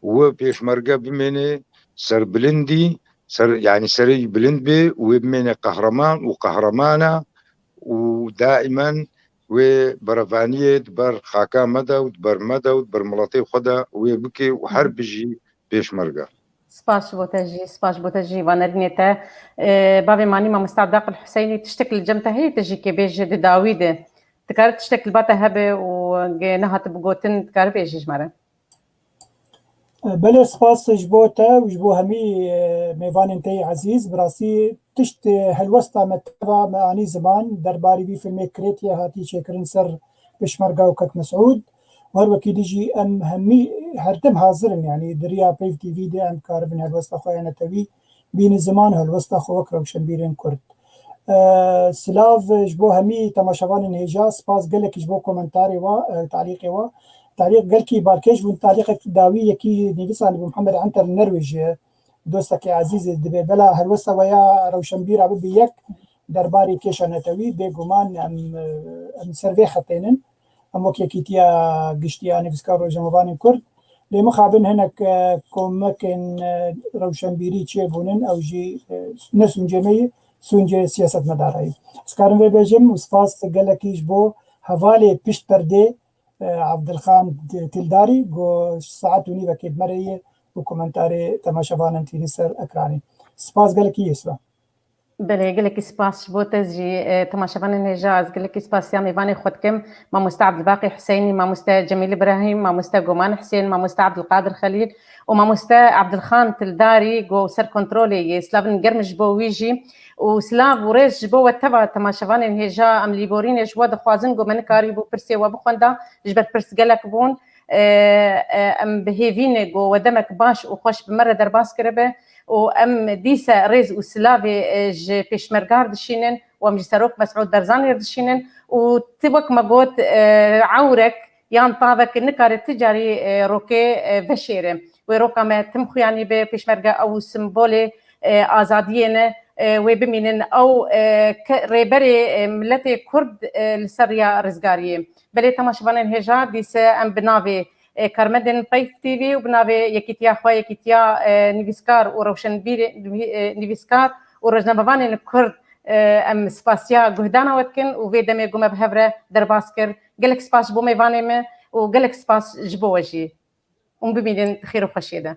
wê pêşmerge bimêne serbilindî, ser, yanî serê wî bilind bê û wê bimêne qehreman û qehremana û daimen wê berevaniyê di ber xaka me de û di ber me de û di ber miletê xwe de wê bike û her bijî pêşmerge. Spas ji bo te jî, spas ji bo te jî, vanerînê te. Ee, bavê manî mamosta Abdaqil Huseynî, tiştek li cem te heye, tu jî kê bêje di dawî de. Dikare tiştek li ba te hebe û ge nehatibe gotin, dikare bêje ji me re. Belê, spas ji bo te û ji bo hemî, e, mêvanên te yê ezîz. Bi rastî tişt, e, helwesta me teva me anî ziman, derbarî vî filmê Krêtiyê hatî çêkirin ser Pêşmerga û Kek Mesûd. Û her wekî dî jî em hemî her tim hazir in, yanî di riya Peyv T V de em karibin helwesta xwe ya netewî bînin ziman, helwesta xwe wek rewşenbîrên Kurd. E, silav ji bo hemî temaşevanên hêja, spas gelekî ji bo komentarê wa, e, talîqê wa. Talîq gelkî balkêş bûn, talîqek dawî yekî nivîsanî bû, Mihemed Enter li Nerwêjê ye, dostekî ezîzê dibe. Bela helwesta we ya rewşenbîra bibe yek derbarê kêşa netewî, bêguman em, em ser vê xetê nin. Em wek Yekîtiya Giştî ya Nivîskar Rojnamevanên Kurd, lê mixabin hinek, e, komekên, e, rewşenbîrî çêbûnin, ew jî, e, ne sûncê me ye, sûncê siyasetmedara ye. Ez karim vê bêjim û spas gelekî ji bo hevalê pişt perdê, e, Abdilxan Tildarî, ku saet û nîvekê bi me re ye û komentarê temaşevanan tînî ser ekranê. Spas gelekî Yusra. Belê, gelekî spas ji bo te jî, e, temaşevanên hêja, ez gelekî spasiya mêvanê xwe dikim. Mamoste Abdilbaqî Huseyinî, Mamoste Cemîl Îbrahîm, Mamoste Goman Husên, Mamoste Abdilqadir Xelîl û Mamoste Abdilxan Tildarî, ku ser kontrolê yê. Slavên germ ji bo wî jî û silav û rêz ji bo we teva temaşevanên hêja. Em lîborînê ji we dixwazin, ku me nikarîbû pirsê we bixwenda, ji ber pirs gelek bûn. E, e, em bi hêvî ne ku we demek baş û xweş bi me re derbas kiribe û em dîse rêz û silavê, e, ji Pêşmerga re dişînin û em ji Serok Mesûd Barzanî re dişînin û ti wek me got, e, ewrek yan tavek nikare ti carî, e, rokê, e, veşêre. Wê roka me tim xuyanî be, Pêşmerge ew simbolê, e, azadiyê ne, e, wê bimînin. Ew, e, ke-, rêberê, e, miletê Kurd, e, li ser riya rizgariyê. Belê temaşevanên hêja, dîse em bi navê, e, karmendên Peyv T V û bi navê yekîtiya xwe, yekîtiya, e, nivîskar û rewşenbîrê, nivî-, e, nivîskar û rojnamevanên Kurd, e, em spasiya guhdana we dikin û vê demê ku me bi hev re derbas kir. Gelek spas ji bo mêvanê me û gelek spas ji bo we jî. Hûn bimînin di xêr û xweşiyê de.